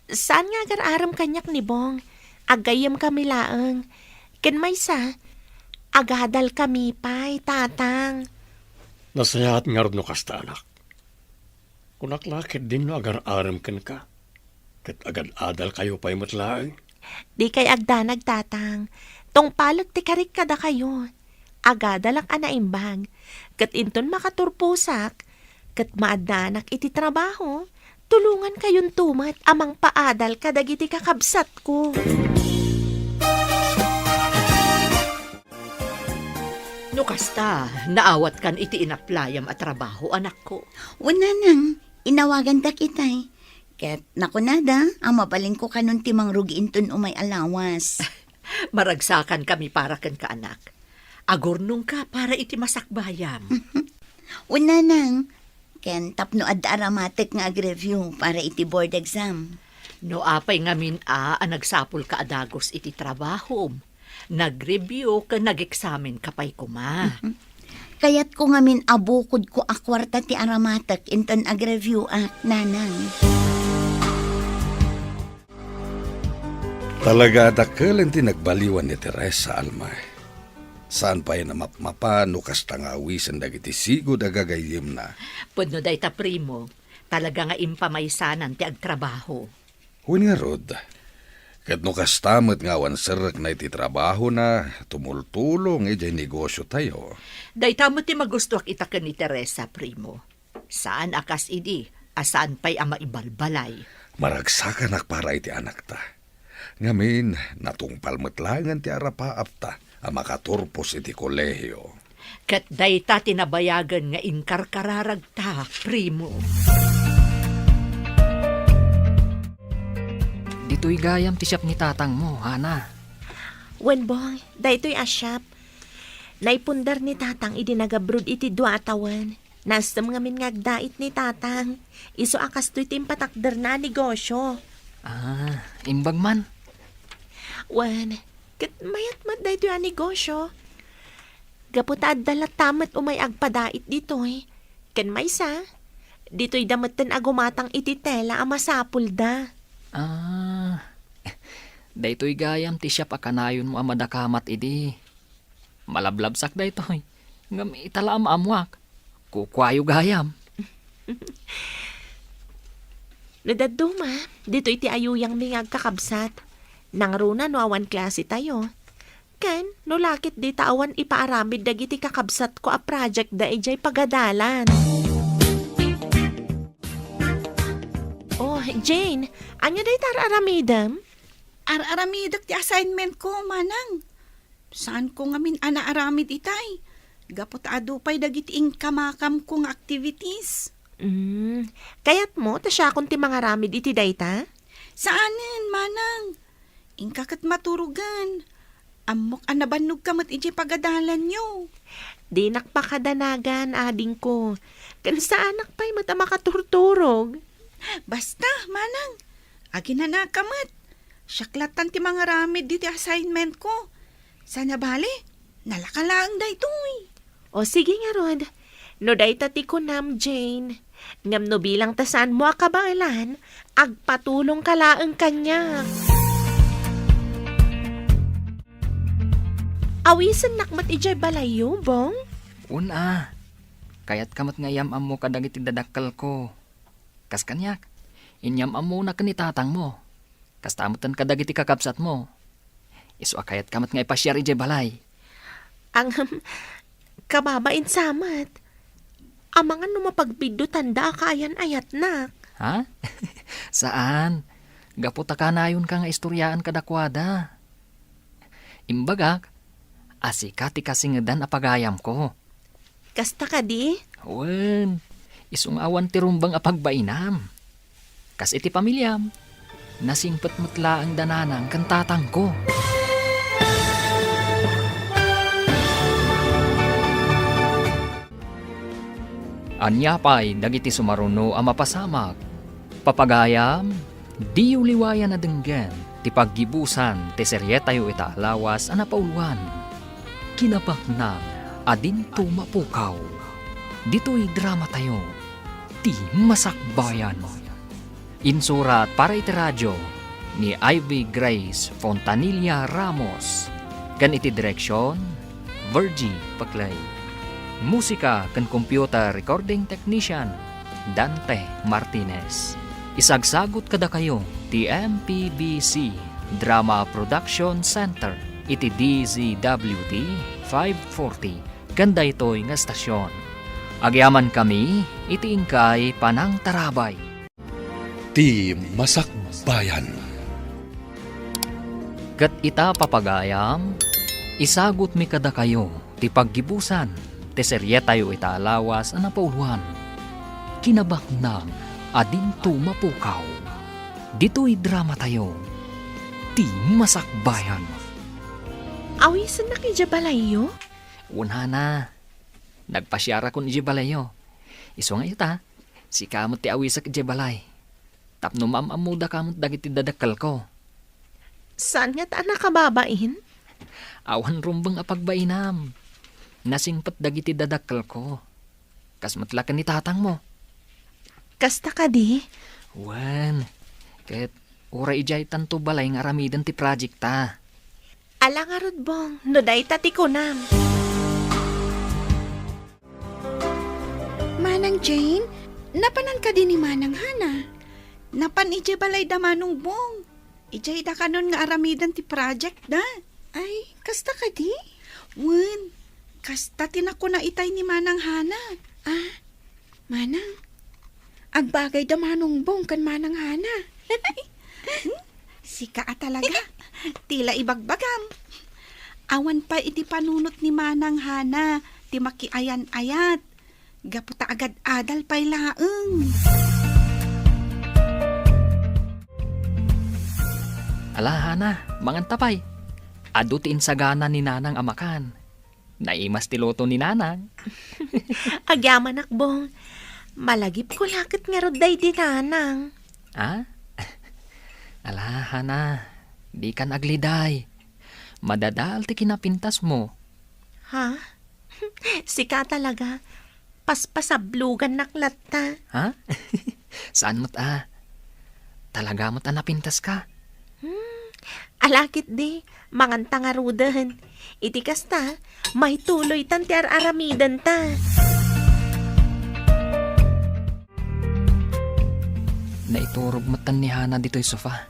Saan nga agar-arem kaniak ni Bong. Aggayyemkami laeng. Ken maysa, agadalkami pay, Tatang. Nasayaat ngarud no kasta, anak. Kunak la ketdin no agar-arem kenka, ket agad-adalkayo pay met laeng. Dikay agdanag, Tatang. Tungpalek ti karik kadakayo. Agadalak a naimbag. Ket inton makaturposak, ket maaddanak iti trabaho, Tulongankayonto met a mangpaadal kadagiti kakabsatko. No kasta, naawatkan iti inaplayam a trabaho, anakko. Wen, nanang, inawagandak itay. Ket nakunada a mabalinko kanon ti mangrugi inton umay a lawas. Maragsakankami para kenka, anak. Agurnongka para iti masakbayam. Wen, nanang, ken tapno adda aramatek nga ag-review para iti board exam. No apay ngamin a, a nagsapulka a dagus iti trabahom, nag-review ken nag-eksamenka pay koma. Kayatko ngamin a bukodko a kuarta ti aramatek inton ag-review ak, nanang. Talaga a dakkel ti nagbaliwan ni Teresa, Alma. Saan pay a mapmapan no kasta nga awisen dagiti sigud a gagayyemna. Pudno dayta, primo. Talaga nga impamaysanan ti agtrabaho. Wen ngarud, ket no kasta met nga awan serrekna iti trabahona, tumultulong idiay negosiotayo. Dayta met ti magustoak ita ken ni Teresa, primo. Saan a kas idi a saan pay a maibalbalay. Maragsakanak para iti anakta. Ngamin, natungpal met laengen ti arapaapta a makaturpos iti kolehio. Ket dayta ti nabayagen nga inkarkararagta, primo. Ditoy gayam ti siap ni tatangmo, Hana. Wen, Bong, daytoy a siap. Naipundar ni tatang idi nagabrod iti dua a tawen. Naestem ngamin nga agdait ni tatang. Isu a kastoy ti impatakderna a negosio. Ah, imbag man. Wen, ket mayat met daytoy a negosio. Gapu ta adda latta met umay agpadait ditoy. Ken maysa, ditoyda metten a gumatang iti tela a masapulda. Ah, daytoy gayam ti siap a kanayonmo a madakamat idi. Malablabsak daytoy. Ngem ita la a maammoak. Kukuayo gayam. No dadduma, ditoy ti ayuyangmi nga agkakabsat. Nangruna no awan klase tayo. Ken, no lakit dita awan ipaaramid dagiti kakabsatko a project da idiay pagadalan. Oh, Jane, ania dayta ar-aramidem? Ar-aramidek ti assignment ko, manang. Saanko ngamin a naaramid itay, gapu ta adu pay dagiti inkamakamko nga activities. Mm, kayatmo ta siakon ti mangaramid iti dayta? Saanen, manang. Inka ket maturogen. Ammok a nabannogka met idiay pagadalanyo. Dinak pakadanagan, adingko. Ken saanak pay met a makaturturog. Basta, manang, aginanaka met. Siak lattan ti mangaramid diti assignment ko. Sana bale, nalaka laeng daytoy. O sige ngarud, no dayta ti kunam, Jane. Ngem no bilang ta saanmo a kabaelan, agpatulongka laeng kaniak. Awisennak met idiay balayyo, Bong? Wen a. Kayatka met nga iyam-ammo kadagiti dadakkelko. Kas kaniak, inyam-ammona ken ni tatangmo. Kasta metten kadagiti kakabsatmo. Isu a kayatka met nga ipasiar idiay balay. Ngem, kababain sa met. Amangan no mapagbiddutanda a kaayan-ayatnak. Ha? Saan. Gapu ta kanayonka nga istoriaan kadakuada. Imbagak a sika ti kasingedan a pagayamko. Kasta kadi? Wen, isu nga awan ti rumbeng a pagbainam. Kas iti pamiliam, nasingpet met laeng da nanang ken tatangko. Ania pay dagiti sumaruno a mapasamak? Papagayam, diyo liwayan a denggen ti paggibusan ti serietayo ita a lawas a napauluan, Kinabaknang a Dinto Mapukaw. Ditoy dramatayo, Ti Masakbayan. Insurat para iti radio ni Ivy Grace Fontanilla Ramos, ken iti direksion, Virgie Paclay. Musika ken computer recording technician, Dante Martinez. Isagsagut kadakayo ti M P B C Drama Production Center iti D Z W T five forty ken daytoy nga estasion. Agyamankami iti inkay panangtarabay. Ti Masakbayan. Ket ita, papagayam, isagutmi kadakayo ti paggibusan ti serietayo ita a lawas a napauloan, Kinabaknang a Dinto Mapukaw. Ditoy dramatayo, Ti Masakbayan. Awisennak idiay balayyo? Wen, Hana. Nagpasiarakon idiay balayyo. Isu nga ita, sika met ti awisek idiay balay. Tapno maam-ammodaka met dagiti dadakkelko. Saan ngata a nakababain? Awan rumbeng a pagbainam. Nasingpet dagiti dadakkelko. Kas met la ken ni tatangmo. Kasta kadi? Wen, ket uray idiay tanto balay nga aramiden ti project ta. Ala ngarud, Bong, no dayta ti kunam. Manang Jane, napanan kadi ni Manang Hana? Napan idiay balay da Manong Bong. Idiay da kanon nga aramiden ti project da. Ay, kasta kadi? Wen, kasta ti nakuna itay ni Manang Hana. Ah, Manang, agbagay da Manong Bong ken Manang Hana. Hmm? Sika a talaga. Ti la ibagbagam. Awan pay iti panunot ni Manang Hana ti makiayan-ayat. Gapu ta agad-adal pay laeng. Ala, Hana, manganta pay. Adu ti insagana ni Nanang a makan. Naimas ti luto ni Nanang. Agyamanak, Bong. Malagipko la ket ngarud daydi Nanang. Ah? Ala, Hana, dikan agliday. Madadael ti kinapintasmo. Ha? Sika talaga. Paspasablogannak latta. Ha? Saan met a? Talaga met a napintaska? Hmm, ala ketdi, manganta ngaruden. Iti kasta, maituloytan ti ar-aramidenta. Naiturog metten ni Hana ditoy sofa.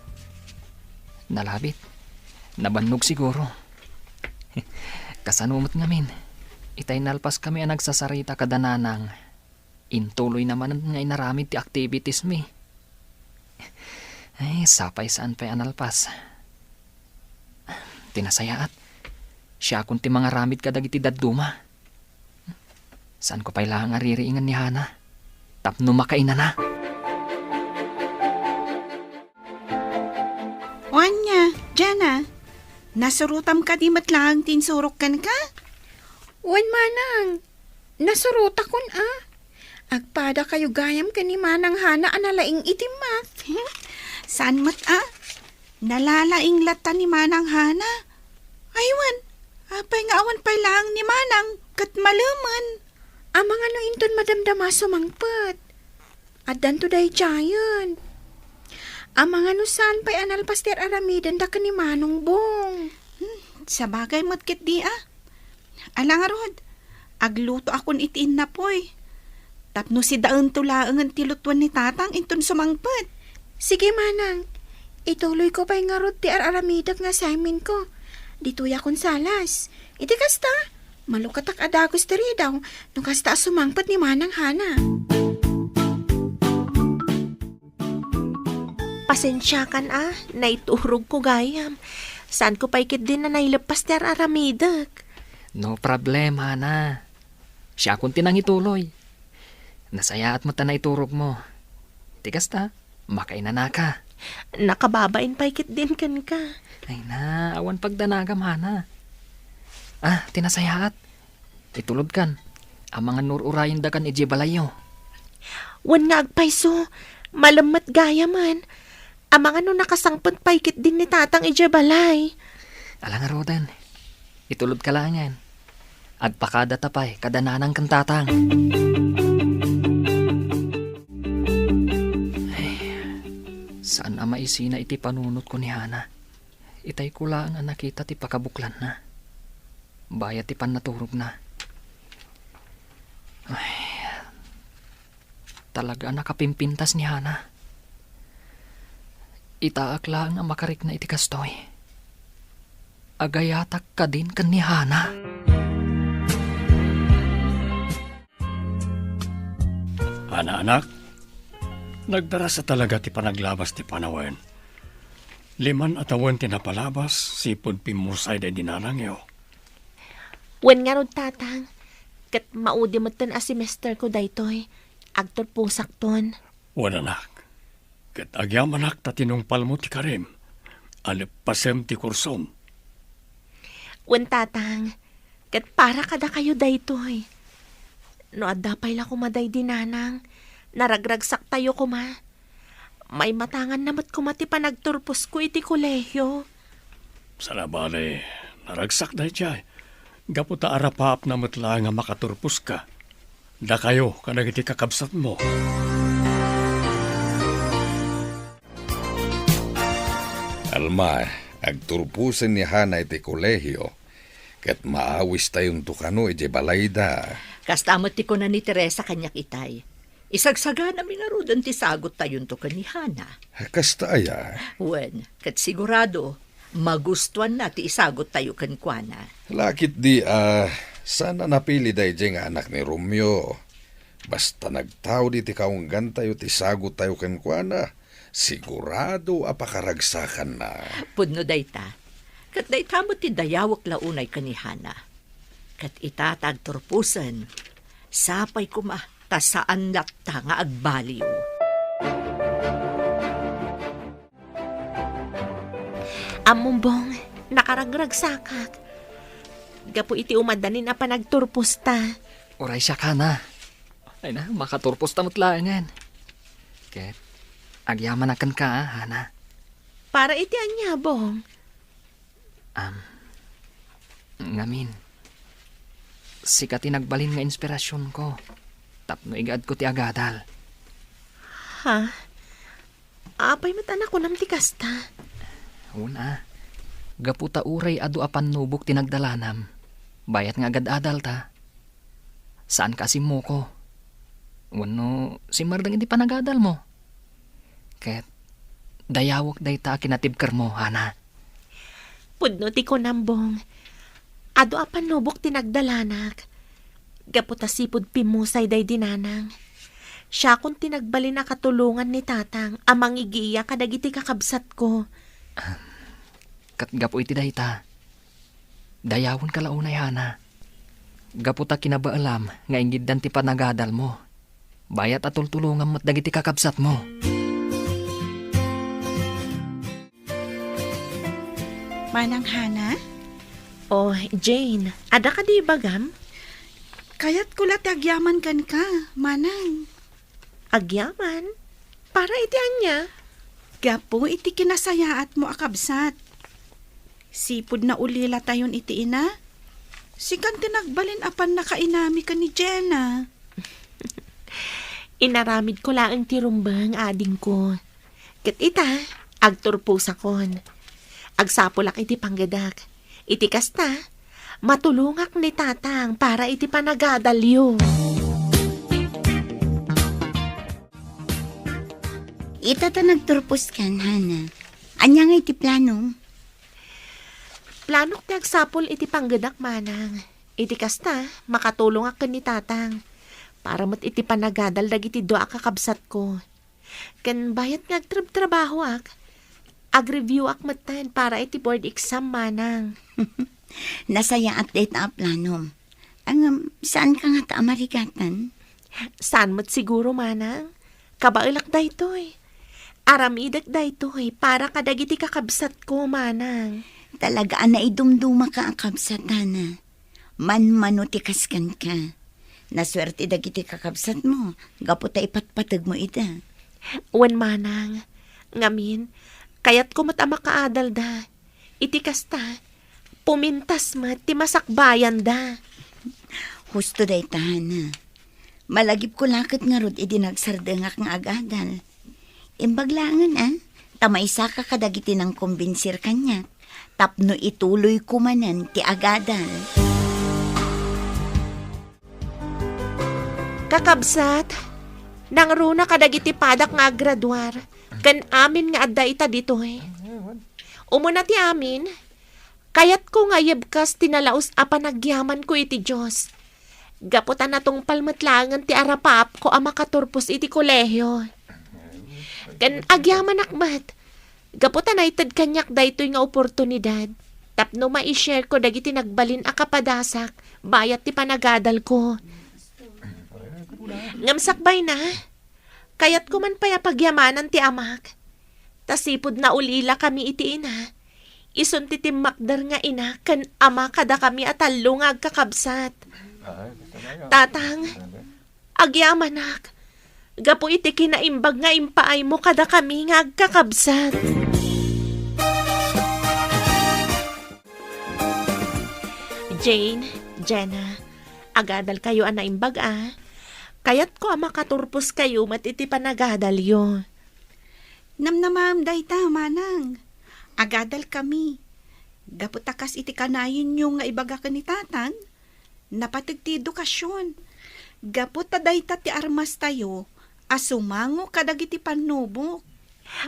Nalabit. Nabannog siguro. Kasano met ngamin? Itay nalpaskami a nagsasarita kada Nanang. Intuloyna manen nga inaramid ti activities mi. Ay, sapay saan pay a nalpas. Ti nasayaat, siakon ti mangaramid kadagiti dadduma. Saanko pay laeng a ririingen ni Hana tapno makainana. O ania, Jana, nasurotam kadi met laeng ti insurok kenka? Wen, Manang, nasurotakon a. Agpadakayo gayam ken ni Manang Hana a nalaing iti math. Saan met a? Nalalaing latta ni Manang Hana. Ay wen, apay nga awan pay laeng ni Manang ket malemen? Amangan no inton madamdama a sumangpet. Addanto daydiayen. Amangan no saan pay a nalpas ti ar-aramidenda ken ni Manong Bong. Hmm, sabagay met ketdi a. Ala ngarud, aglutoakon iti innapoy. Tapno sidaento laengen ti lutoen ni Tatang inton sumangpet. Sige, Manang. Ituloyko pay ngarud ti ar-aramidek nga assignmentko. Ditoyakon salas. Iti kasta, malukatak a dagus ti ridaw no kasta a sumangpet ni Manang Hana. Pasensiakan a, naiturogko gayam. Saanko pay ketdin a naileppas ti ar-aramidek. No problem, Hana. Siakon ti nangituloy. Nasayaat met a naiturogmo. Ti kasta, makainanaka. Nakababain pay ketdin kenka. Ay na, awan pagdanagam, Hana. Ah, ti nasayaat. Itulodkan. Amangan no ur-urayendakan idiay balayyo. Wen nga agpayso, malem met gayamen. Amangan no nakasangpet pay ketdin ni Tatang idiay balay. Ala ngaruden. Itulodka laengen. Agpakadata pay kada Nanang ken Tatang. Ay, saan a maisina iti panunotko ni Hana. Itayko laeng a nakita ti pakabuklanna. Bayat ti pannaturogna. Ay, talaga a nakapimpintas ni Hana. Itaak laeng a makarikna iti kastoy. Agayatak kadin ken ni Hana. Hana, anak, Nagdarasa talaga ti panaglabas ti panawen. Liman a tawen ti napalabas, sipud pimmusay daydi nanangyo. Wen ngarud, Tatang, ket maudi metten a semester ko daytoy. Agturposakton. Wen, anak, ket agyamanak ta tinungpalmo ti karim, a leppasem ti kursom. Wen, Tatang, ket para kadakayo daytoy. No adda pay la koma daydi nanang, naragragsaktayo koma. Maimatanganna met koma ti panagturposko iti kolehio. Saan a bale, naragsak daydiay. Gapu ta arapaapna met laeng a makaturposka. Dakayo kadagiti kakabsatmo. Alma, agturposen ni Hana iti kolehio, ket maawistayonto kano idiay balayda. Kasta met ti kuna ni Teresa kaniak itay. Isagsaganami ngaruden ti sagottayonto ken ni Hana. Kasta aya? Wen, ket sigurado, magustuanna ti isagottayo kenkuana. Lakit di a, saan a napili daydiay nga anak ni Romeo. Basta nagtaud iti kaunggantayo ti sagottayo kenkuana, sigurado a pakaragsakanna. Pudno dayta. Ket dayta met ti dayawek la unay ken ni Hana. Ket ita ta agturposen, sapay koma ta saan latta nga agbaliw. Ammom, Bong, nakaragragsakak. Gapu iti umadanin a panagturposta. Uray siak, Hana. Ay na, makaturposta met laengen. Ket, agyamanak kenka, a, Hana. Para iti ania, Bong? Am, ngamin, sika ti nagbalin nga inspirasionko tapno igaedko ti agadal. Ha? Apay met a nakunam ti kasta? Una, gapu ta uray adu a pannubok ti nagdalanam, bayat nga agad-adalta. Saanka a simmuko. Wenno simmardeng iti panagadalmo. Ket dayawek dayta a kinatibkermo, Hana. Pudno ti kunam, Bong. Adu a pannubok ti nagdalanak. Gapu ta sipud pimmusay daydi nanang. Siakon ti nagbalin a katulongan ni tatang a mangigiya kadagiti kakabsatko. Ket gapu iti dayta, dayawenka la unay, Hana. Gapu ta kinabaelam nga ingiddan ti panagadalmo. Bayat a tultulongam met dagiti kakabsatmo. Manang Hana? Oh, Jane, adda kadi ibagam? Kayatko la ti agyaman kenka, Manang. Agyaman? Para iti ania? Gapu iti kinasayaatmo a kabsat. Sipud naulilatayon iti ina, sikan ti nagbalin a pannakainami ken ni Jenna. Inaramidko laeng ti rumbeng, adingko. Ket ita, agturposakon. Agsapulak iti panggedak. Iti kasta, matulongak ni tatang para iti panagadalyo. Ita ta nagturposkan, Hana. Ania ngay ti planom? Planok ti agsapul iti panggedak, Manang. Iti kasta, makatulongak ken ni tatang. Para met iti panagadal dagiti dua a kakabsatko. Ken bayat nga agtrabtrabahoak, agreviewak metten para iti board exam, Manang. Nasayaat dayta a planom. Ngem, saanka ngata a marigatan? Saan met siguro, Manang. Kabaelak daytoy. Aramidek daytoy para kadagiti kakabsatko, Manang. Talaga a naidumdumaka a kabsat, Hana. Manmano ti kas kenka. Nasuerte dagiti kakabsatmo gapu ta ipatpategmo ida. Wen, Manang, ngamin, kayatko met a makaadalda. Iti kasta, pumintas met ti masakbayanda. Husto dayta, Hana. Malagipko la ket ngarud idi nagsardengak nga agadal. Imbag laengen, a, ta maisaka kadagiti nangkombinsir kaniak tapno ituloyko manen ti agadal. Kakabsat, nangruna kadagiti padak nga aggraduar ken amin nga adda ita ditoy. Umuna ti amin, kayatko nga ayebkas ti nalaus a panagyamanko iti Dios. Gapu ta natungpal met laengen ti arapaapko a makaturpos iti kolehio. Ken agyamanak met, gapu ta naited kaniak daytoy nga oportunidad tapno mai-share ko dagiti nagbalin a kapadasak bayat ti panagadalko. Ngem sakbayna, kayatko man pay a pagyamanan ti amak. Ta sipud naulilakami iti ina, isun ti timmakder nga ina ken ama kadakami a tallo nga agkakabsat. Tatang, agyamanak, gapu iti kinaimbag nga impaaymo kadakami nga agkakabsat. Jane, Jenna, agadalkayo a naimbag a. Kayatko a makaturposkayo met iti panagadalyo. Namnamaem dayta, manang. Agadalkami. Gapu ta kas iti kanayenyo nga ibaga ken ni tatang, napateg ti edukasion. Gapu ta dayta ti armastayo a sumango kadagiti pannubok.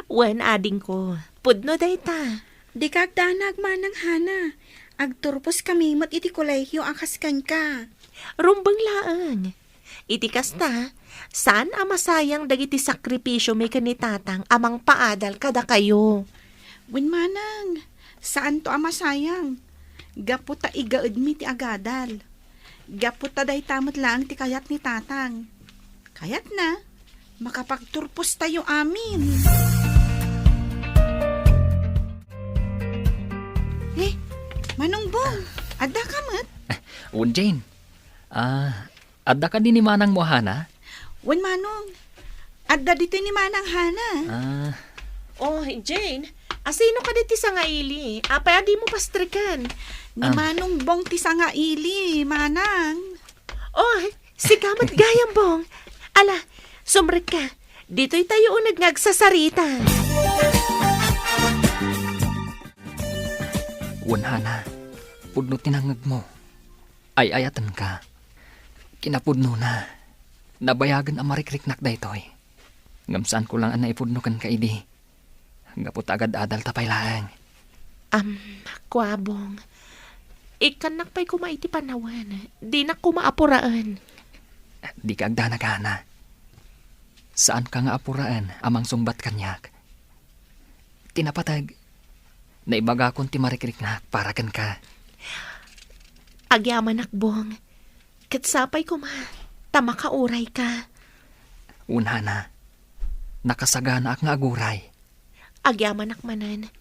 Wen, adingko, pudno dayta. Dika agdanag, Manang Hana. Agturposkami met iti kolehio a kas kenka. Rumbeng laeng. Iti kasta, saan a masayang dagiti sakripisiomi ken ni tatang a mangpaadal kadakayo. Wen, manang, saanto a masayang. Gapu ta igaedmi ti agadal. Gapu ta dayta met laeng ti kayat ni tatang. Kayatna, makapagturpostayo amin. Eh, Manong Bong, adda ka met? Wen, Jane. Ah, adda kadi ni manangmo a Hana? Wen, Manong. Adda ditoy ni Manang Hana. Ah. Oh, Jane, asino kadi ti sangaili? Apay a dimo pastreken? Ni Ah. Manong Bong ti sangaili, Manang. Oh, sika met gayam, Bong. Ala, sumrekka. Ditoy tayo uneg nga agsasarita. Wen, Hana, pudno ti nangngegmo. Ay-ayatenka. Kinapudnona, nabayagen a marikriknak daytoy. Ngem saanko laeng a naipudno kenka idi. Gapu ta agad-adalta pay laeng. Am, kua, Bong. Ikkannak pay koma iti panawen. Dinak koma apuraen. Dika agdanag, Hana. Saanka nga apuraen a mangsungbat kaniak. Ti napateg, naibagakon ti marikriknak para kenka. Agyamanak, Bong. Ket sapay koma ta makaurayka. Wen, Hana, nakasaganaak nga aguray. Agyamanak manen.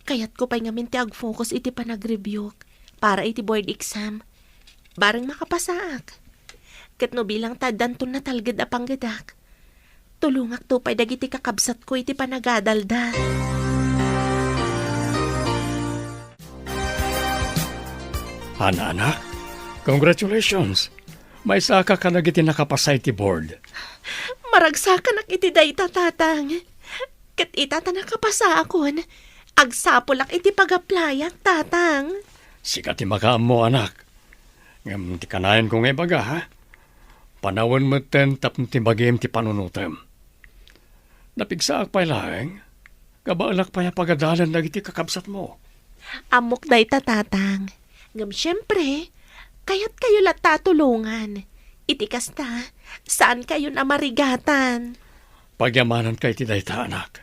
Kayatko pay ngamin ti agfocus iti panagreviewk para iti board exam. Bareng makapasaak. Ket no bilang ta addanton natalged a panggedak, tulongakto pay dagiti kakabsatko iti panagadalda. Hana, anak, congratulations! Maysaka kadagiti nakapasa iti board. Maragsakanak iti dayta, Tatang. Ket ita ta nakapasaakon, agsapulak iti pag-applyak, Tatang. Sika ti makaammo, anak. Ngem ti kanayanko nga ibaga, ha? Panawen metten tapno ti bagim ti panunotem. Napigsaak pay laeng, kabaelak pay a pagadalen dagiti kakabsatmo. Ammok dayta, Tatang. Ngem siempre, kayatkayo latta a tulongan. Iti kasta, saankayon a marigatan. Pagyamananka iti dayta, anak.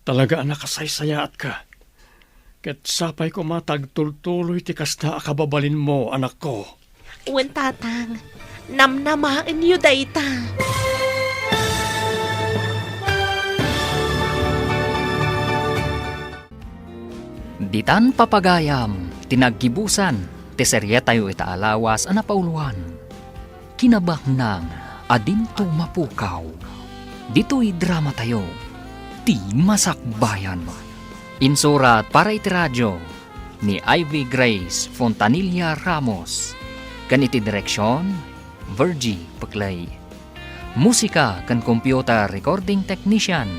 Talaga a nakasaysayaatka. Ket sapay koma ta agtultuloy ti kasta a kababalinmo, anakko. Wen, Tatang, namnamaenyo dayta. Ditan papagayam ti naggibusan ti serietayo ita a lawas a napauloan. Kinabaknang a dinto mapukaw. Ditoy dramatayo, Ti Masakbayan. Insurat para iti radio ni Ivy Grace Fontanilla Ramos, ken iti direksion, Virgie Peclay. Musika ken computer recording technician,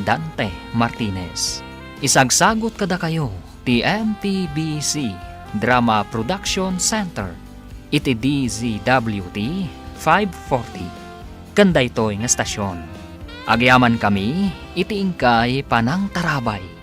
Dante Martinez. Isagsagut kadakayo ti M P B C Drama Production Center iti D Z W T five forty. Ken daytoy nga estasion, agyamankami iti inkay panangtarabay.